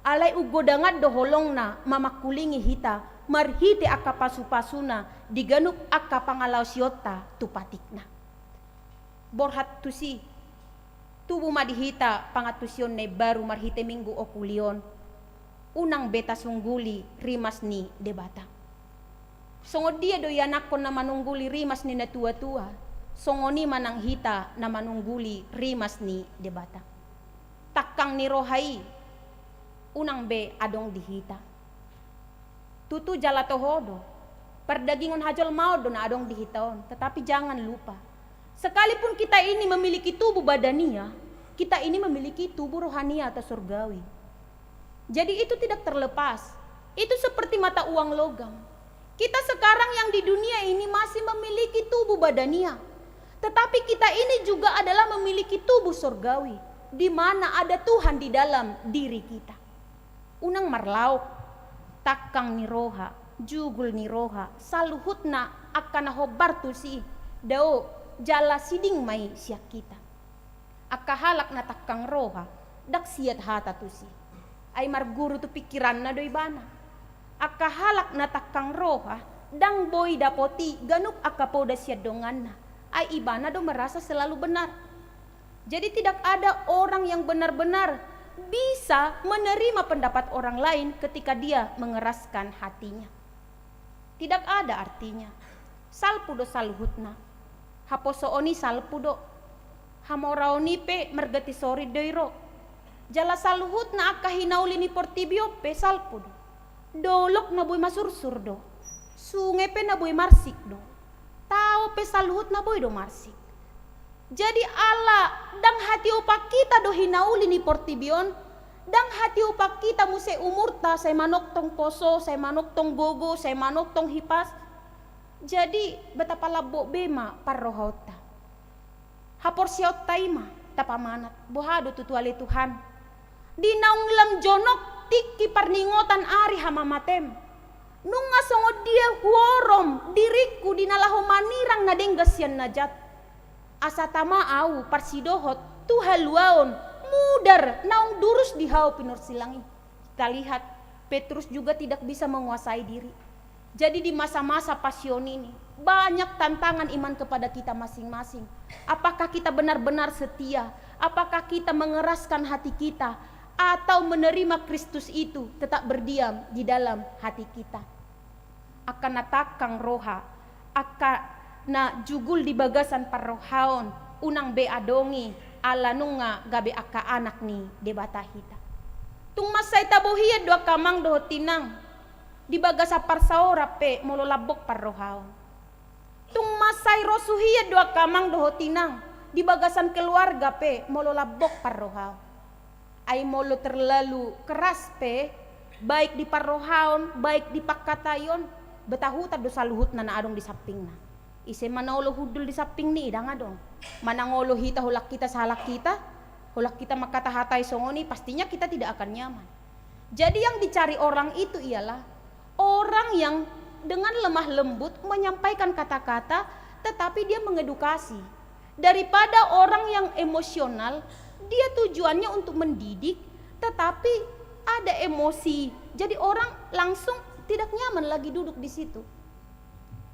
Alai unggodangan do holongna mamangkulingi hita marhite angka pasu-pasuna di ganup angka pangalaosionta tu patikna. Borhat tusi, tubu ma di hita pangantusion na imbaru marhite Minggu Okuli on. Unang be tasungguli rimas ni Debata. Songon dia do ianakhon na manungguli rimas ni natua-tua, songon i ma nang hita na manungguli rimas ni Debata. Tangkang ni roha i, unang be adong di hita. Tutu jala toho do, pardagingon hajolmaon do na adong di hita on, tetapi jangan lupa, sekalipun kita ini memiliki tubuh badania, kita ini memiliki tubuh rohania atau surgawi. Jadi itu tidak terlepas. Itu seperti mata uang logam. Kita sekarang yang di dunia ini masih memiliki tubuh badania. Tetapi kita ini juga adalah memiliki tubuh sorgawi, di mana ada Tuhan di dalam diri kita. Unang marlaok, tangkang ni roha, jugul ni roha, saluhutna angka na hombar tusi, dao, jala siding ma i sian hita. Angka halak na tangkang roha, ndang siat hata tusi. Ai marguru tu pingkiranna do ibana. Angka halak na tangkang roha, ndang boi dapoti ganup angka poda sian donganna. Ai ibana do merasa selalu benar. Jadi tidak ada orang yang benar-benar bisa menerima pendapat orang lain ketika dia mengeraskan hatinya. Tidak ada artinya. Salpu do saluhutna. Haposoon i salpu do. Hamoraon i pe marganti sorin do i ro. Jala saluhutna angka hinauli ni portibi on pe salpu do. Dolok na boi masursur do. Sunge pe na boi marsik do. Tao pe saluhutna boi do marsik. Jadi ala ndang hatiupan hita do hinauli ni portibi on, ndang hatiupan hita muse umurta, sai manongtong poso, sai manongtong gogo, sai manongtong hipas. Jadi betapa lambok be ma parrohaonta. Haporseaonta i ma tapamanat, boha do tutu ale Tuhan. Di naung lam jonok tingki parningotan ari hamamatem. Nunga songon dia huorom diringku di na laho manirang na denggan sian na jat. Asa tama ahu parsidohot tu haluaon mudar naung durus di hau pinarsilang i. Kita lihat, Petrus juga tidak bisa menguasai diri. Jadi di masa-masa passion ini, banyak tantangan iman kepada kita masing-masing. Apakah kita benar-benar setia? Apakah kita mengeraskan hati kita? Atau menerima Kristus itu tetap berdiam di dalam hati kita? Angka na tangkang roha, angka na jugul di bagasan parrohaon, unang be adongi, ala nunga gabe angka anak ni Debata hita. Tung mansai tabo hian do angka amang dohot inang, di bagasan parsaoran pe molo lambok parrohaon. Tung mansai rosu hian do angka amang dohot inang, di bagasan keluarga pe molo lambok parrohaon. Ai molo terlalu keras pe, baik di parrohaon, baik di pangkataion, betahutan do saluhutna na adong di sampingna. Ise manang olo hundul di samping ni i, ndang adong. Manang olo hita, holan hita sahalak hita, holan hita mangkatahatai songon i, pastinya kita tidak akan nyaman. Jadi yang dicari orang itu ialah orang yang dengan lemah lembut menyampaikan kata-kata, tetapi dia mengedukasi. Daripada orang yang emosional, dia tujuannya untuk mendidik, tetapi ada emosi. Jadi orang langsung tidak nyaman lagi duduk di situ.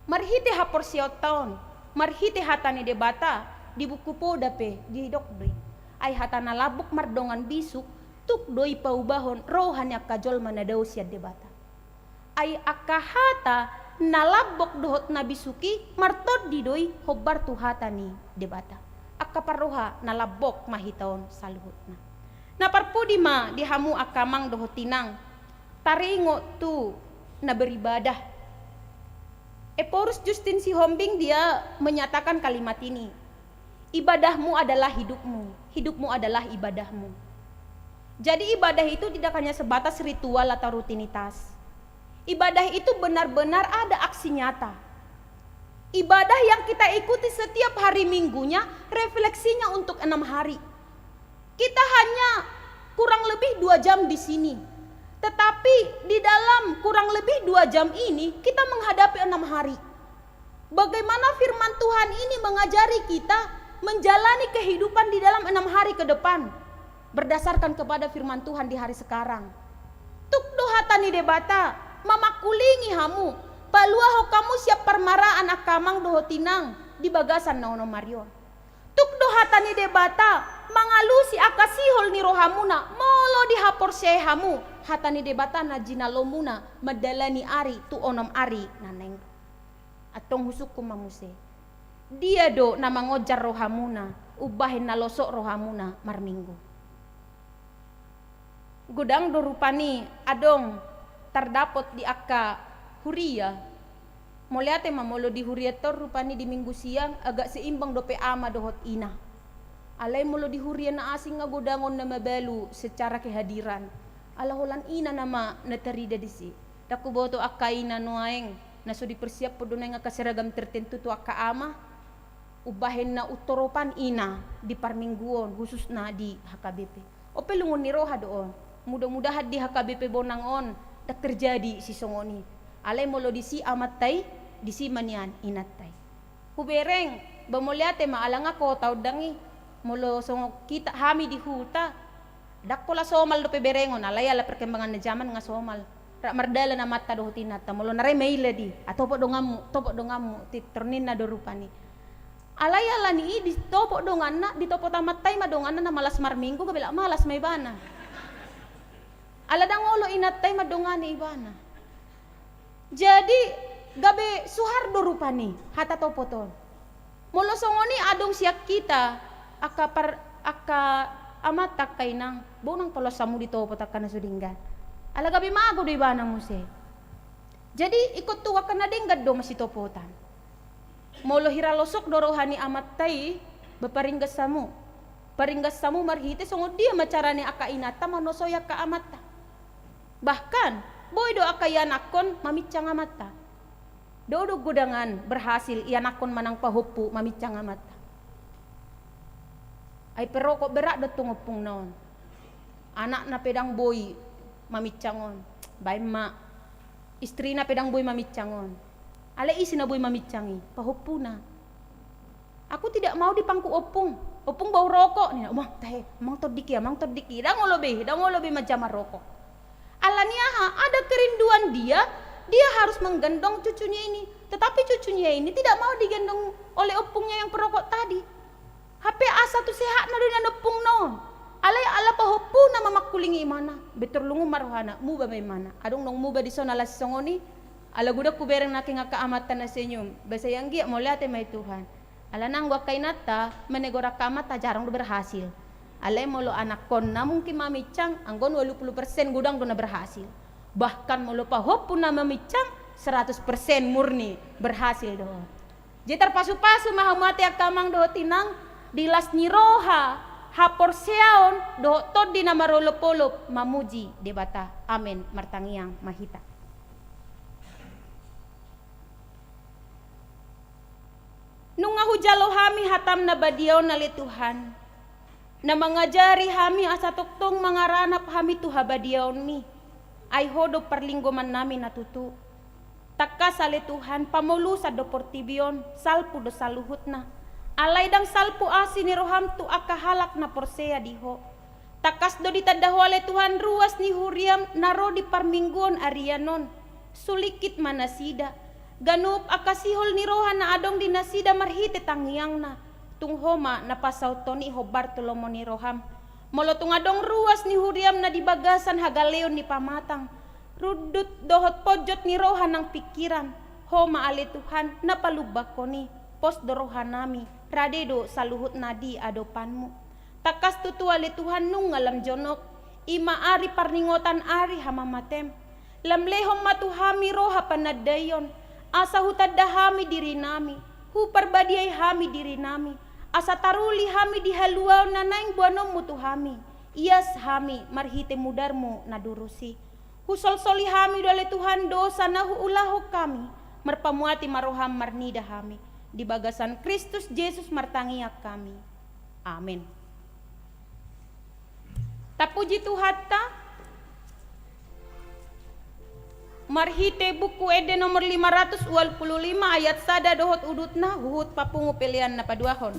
Marhite haporseaonta on, marhite hata ni Debata, di Buku Poda pe didok do i. Ai hata na lambok mardongan bisuk, tuk do i paubahon roha ni angka jolma na dao sian Debata. Ai angka hata na lambok dohot na bisuk i martondi do i hombar tu hata ni Debata. Angka parroha na lambok ma hita on saluhutna. Na parpudi ma di hamu angka amang dohot inang, taringot tu na beribadah. Ephorus Justin Sihombing dia menyatakan kalimat ini, "Ibadahmu adalah hidupmu, hidupmu adalah ibadahmu." Jadi ibadah itu tidak hanya sebatas ritual atau rutinitas. Ibadah itu benar-benar ada aksi nyata. Ibadah yang kita ikuti setiap hari Minggunya, refleksinya untuk enam hari. Kita hanya kurang lebih dua jam di sini. Tetapi di dalam kurang lebih dua jam ini, kita menghadapi enam hari. Bagaimana firman Tuhan ini mengajari kita menjalani kehidupan di dalam enam hari ke depan, berdasarkan kepada firman Tuhan di hari sekarang? Tuk do hata ni Debata mamangkulingi hamu, paluahon hamu sian parmaraan angka amang dohot inang di bagasan na onom ari on. Tuk do hata ni Debata mangalusi angka sihol ni rohamuna, molo dihaporseai hamu hata ni Debata na jinalomuna mandalani ari tu onom ari na naeng ro. Antong husungkun ma muse, dia do na mangonjar rohamuna umbahen na losok rohamuna marminggu? Godang do rupani adong tardapot di angka huria. Mauliate ma molo di hurianta on rupani di Minggu siang agak seimbang dope ama dohot ina. Alai molo di huria na asing nga godang on na mabalu secara kehadiran. Ala holan ina nama na tarida disi. Ndang huboto angka ina nuaeng na so dipersiaphon do naeng angka seragam tertentu tu angka ama. Umbahen na untoropan ina di parmingguon, khususna di H K B P. On pe lungun ni roha do on. Mudah-mudahan di H K B P Bonang on ndang terjadi sisongon i. Alai molo disi amanta i, disi ma nian inanta i. Hubereng, ba mauliate ma ala nga kota ondang i. Molo songon hita, hami di huta, ndang pola somal dope berengon, alai ala perkembangan ni zaman nga somal. Rap mardalan amanta dohot inanta, molo na re maila di, "Ah, topot donganmu, topot donganmu," titir ninna do rupani. Alai ala ni i ditopot donganna, ditopot amanta i ma donganna na malas marminggu, gabe lak malas ma ibana. Ala ndang olo inanta i mandongani ibana. Jadi, gabe suhar do rupani hata topot on. Molo songon i adong sian hita, angka par-, angka amanta, angka inang, boi nang polos hamu ditopot angka na so denggan. Ala gabe mago do ibana muse. Jadi, ingkon tu angka na denggan do masitopotan. Molo hira losok do roha ni amanta i, ba paringgas hamu. Paringgas hamu marhite songon dia ma carana angka inanta manosoi angka amanta. Bahkan, boi do angka ianakhon mamincang amanta. Dao do godangan berhasil ianakhon manang pahompu mamincang amanta. Ai perokok berat do tong ompungna on. Anakna pe ndang boi mamincang on. Baen ma. Istrina pe ndang boi mamincang on. Alai ise na boi mamincang i? Pahompuna. "Aku tidak mau di pangku ompung. Ompung bau rokok," ninna. "Amang, tahe, amang tondik i, amang tondik i." Ndang olo be, ndang olo be manjama rokok. Ala ni aha? Ada kerinduan dia, dia harus menggendong cucunya ini. Tetapi cucunya ini tidak mau digendong oleh ompungnya yang perokok tadi. Hape asa tu sehatna do nian ompungna on. Alai ala pahompuna ma mangkulingi imana. Be tarlungun ma rohana, muba ma imana. Adong nang muba dison ala sisongon i. Ala godang hubereng nangkin angka amanta na senyum. Ba sai anggiat mauliate ma i Tuhan. Alana anggo angka inanta manegor angka amanta jarang do berhasil. Alai molo anakhonna mungkin mamincang, anggo on ualu pulu persen godang do na berhasil. Bahkan molo pahompuna mamincang, seratus persen murni berhasil do. Jadi tarpasupasu ma hamu ate angka amang dohot inang, di las ni roha, haporseaon, dohot tondi na marolopolop mamuji Debata. Amen. Martangiang ma hita. Nunga hujalo hami hatam na badia on ale Tuhan, na mangajari hami asa tongtong mangaranap hami tu habadiaonmi, ai Ho do parlinggoman nami na tutu. Tangkas ale Tuhan, pamolusan do portibi on, salpu do saluhutna. Alai ndang salpu asi ni roham tu angka halak na porsea di Ho. Tangkas do ditanda Ho ale Tuhan ruas ni huriam na ro di parmingguon arian on. Sulingkit ma nasida. Ganup angka sihol ni roha na adong di nasida marhite tangiangna. Tung Ho ma na pasauthon i hombar tu lomo ni roham. Molo tung adong ruas ni huriam na di bagasan hagaleon ni pamatang, rundut dohot ponjot ni roha nang pingkiran, Ho ma ale Tuhan na palumbanghon i. Pos do rohanami, rade do saluhutna di adopanmu. Tangkas tutu ale Tuhan nunga lam jonok, i ma ari parningotan ari hamamatem. Lam lehon ma tu hami roha panandaion, asa hutanda hami dirinami, huparbadiai hami dirinami, asa taruli hami di haluaon na naeng boanonmu tu hami, ias hami marhite mudarmu na durus i. Husolsoli hami do ale Tuhan dosa na huulahon hami, marpamuati ma roham marnida hami, di bagasan Kristus Jesus martangiang hami. Amen. Tapuji Tuhanta, marhite Buku Ende nomor lima ratus ualu pulu lima ayat sada dohot udutna, huhut papungu pelean na paduahon.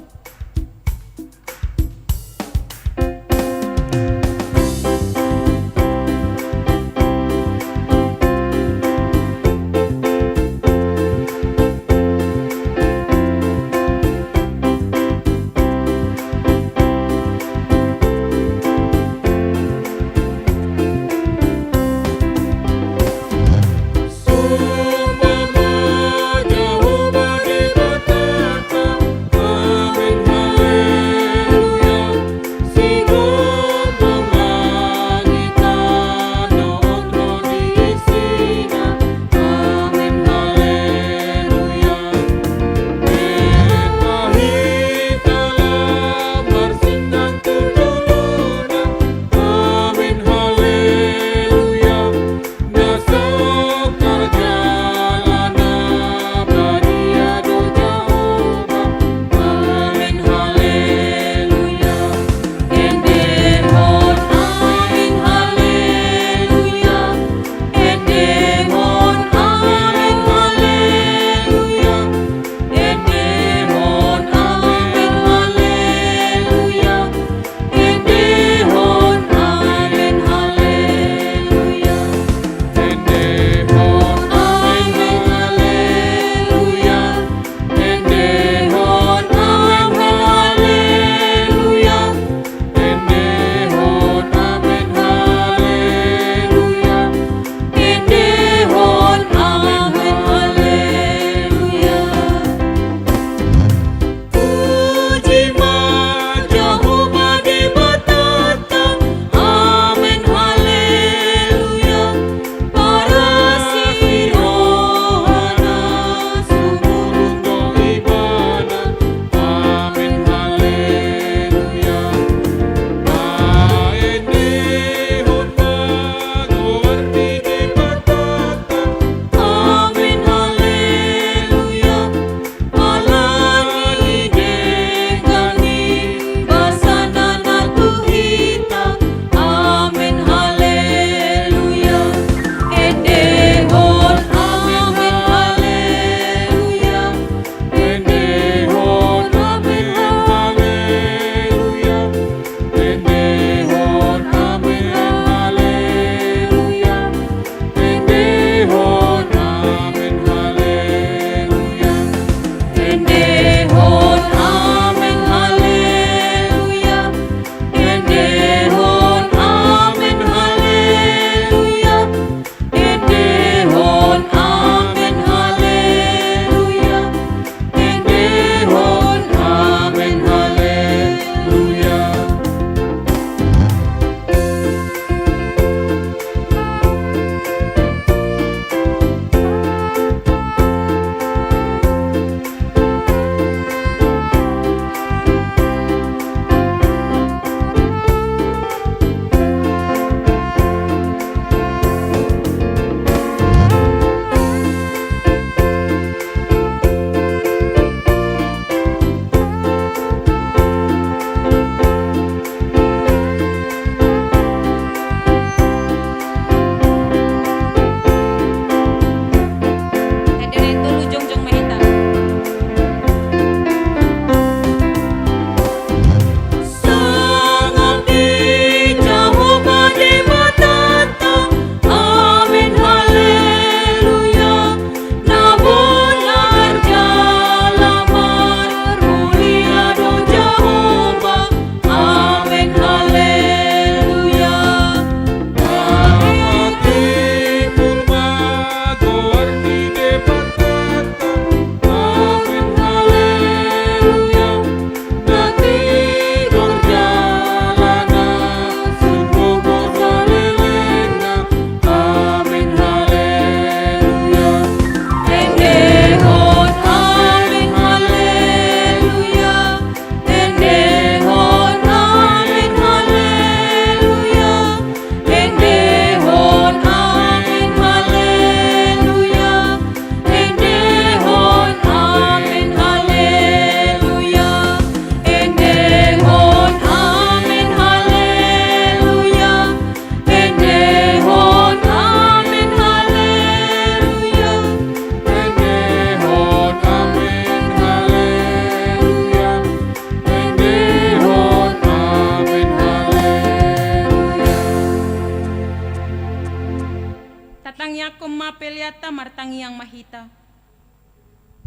Tangiangkon ma peleanta, martangiang ma hita.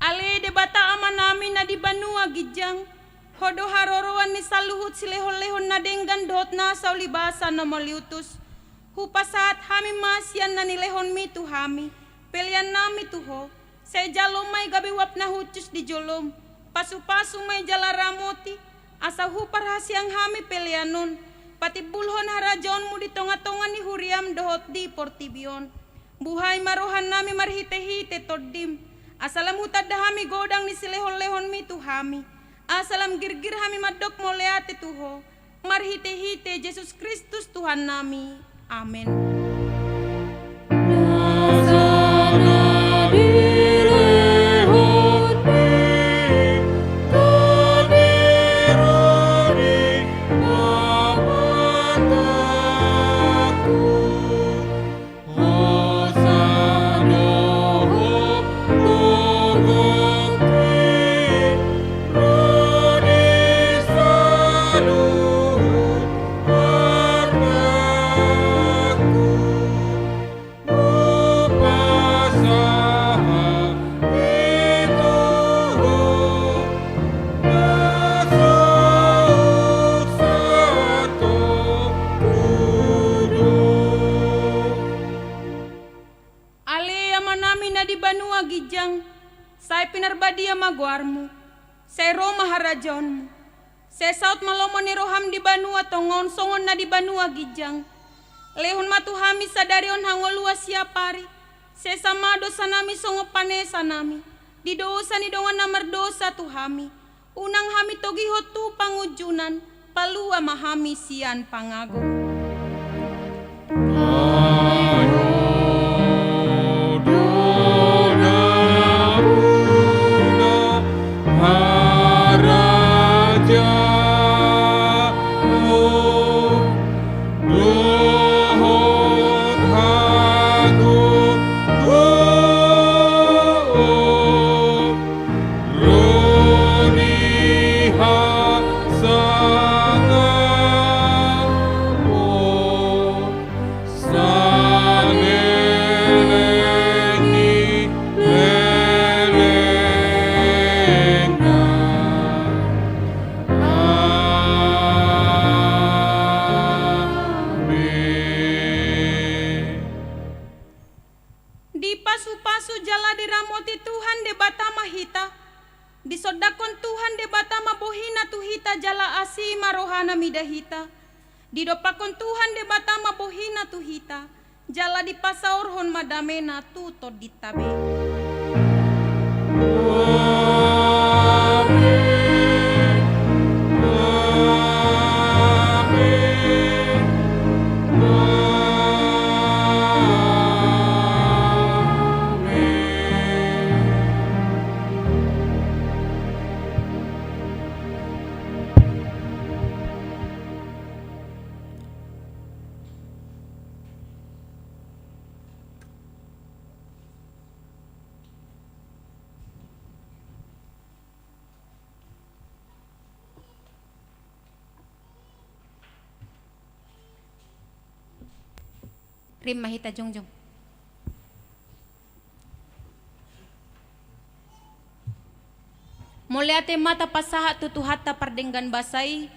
Ale Debata Amanami na di banua ginjang, Ho do haroroan ni saluhut silehonlehon na denggan dohot nasa ulibasa na mauliutus. Hupasahat hami ma sian na nilehonmi tu hami peleannami tu Ho. Sai jalo ma i gabe uap na hushus di jolom. Pasupasu ma i jala ramoti, asa huparhaseang hami pelean on patimbulhon harajaonmu di tongatonga ni huriam dohot di portibi on. Buhai ma rohanami marhitehite Tondim, asa lam hutanda hami godang ni silehonlehonmi tu hami, asa lam girgir hami mandok mauliate tu Ho, marhitehite Jesus Kristus Tuhannami. Amen. Ale Amanami na di banua ginjang, sai pinarbadia ma goarmu, sai ro ma harajaonmu, sai saut ma lomo ni roham di banua tonga on songon na di banua ginjang. Lehon ma tu hami sadari on hangoluan siapari, sesa ma dosanami songon panesanami di dosa ni dongan na mardosa tu hami. Unang hami togihon tu pangunjunan, palua ma hami sian pangago. Dipasupasu jala diramoti Tuhan Debata ma hita. Disondangkon Tuhan Debata ma bohina tu hita jala asi ma rohana mida hita. Didompakkon Tuhan Debata ma bohina tu hita, jala dipasaorhon ma damena tu tondinta be. Rap ma hita jongjong. Mauliate ma tapasahat tu Tuhanta pardenggan basa i,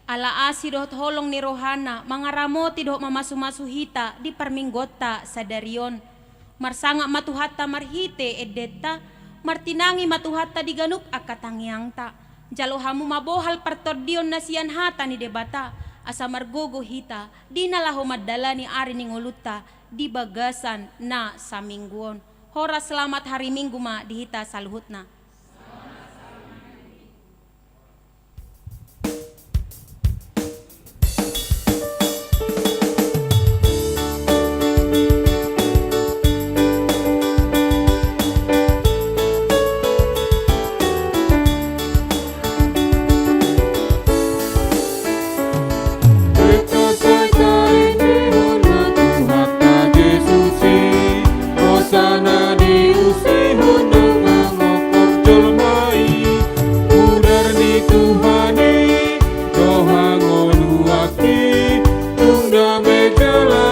ala asi dohot holong ni rohana mangaramoti dohot mamasumasu hita di parmingguonta sadari on. Marsangap ma Tuhanta marhite endenta, martinangi ma Tuhanta di ganup angka tangiangta. Jalo hamu ma bohal partondion na sian hata ni Debata, asa margogo hita di na laho mandalani ari ni ngolunta di bagasan na saminggu on. Horas selamat hari Minggu ma di hita saluhutna. Hosana diusihon dongan mangongkop jolma i, mudar ni Tuhan i, do hangoluan i, tung dame jala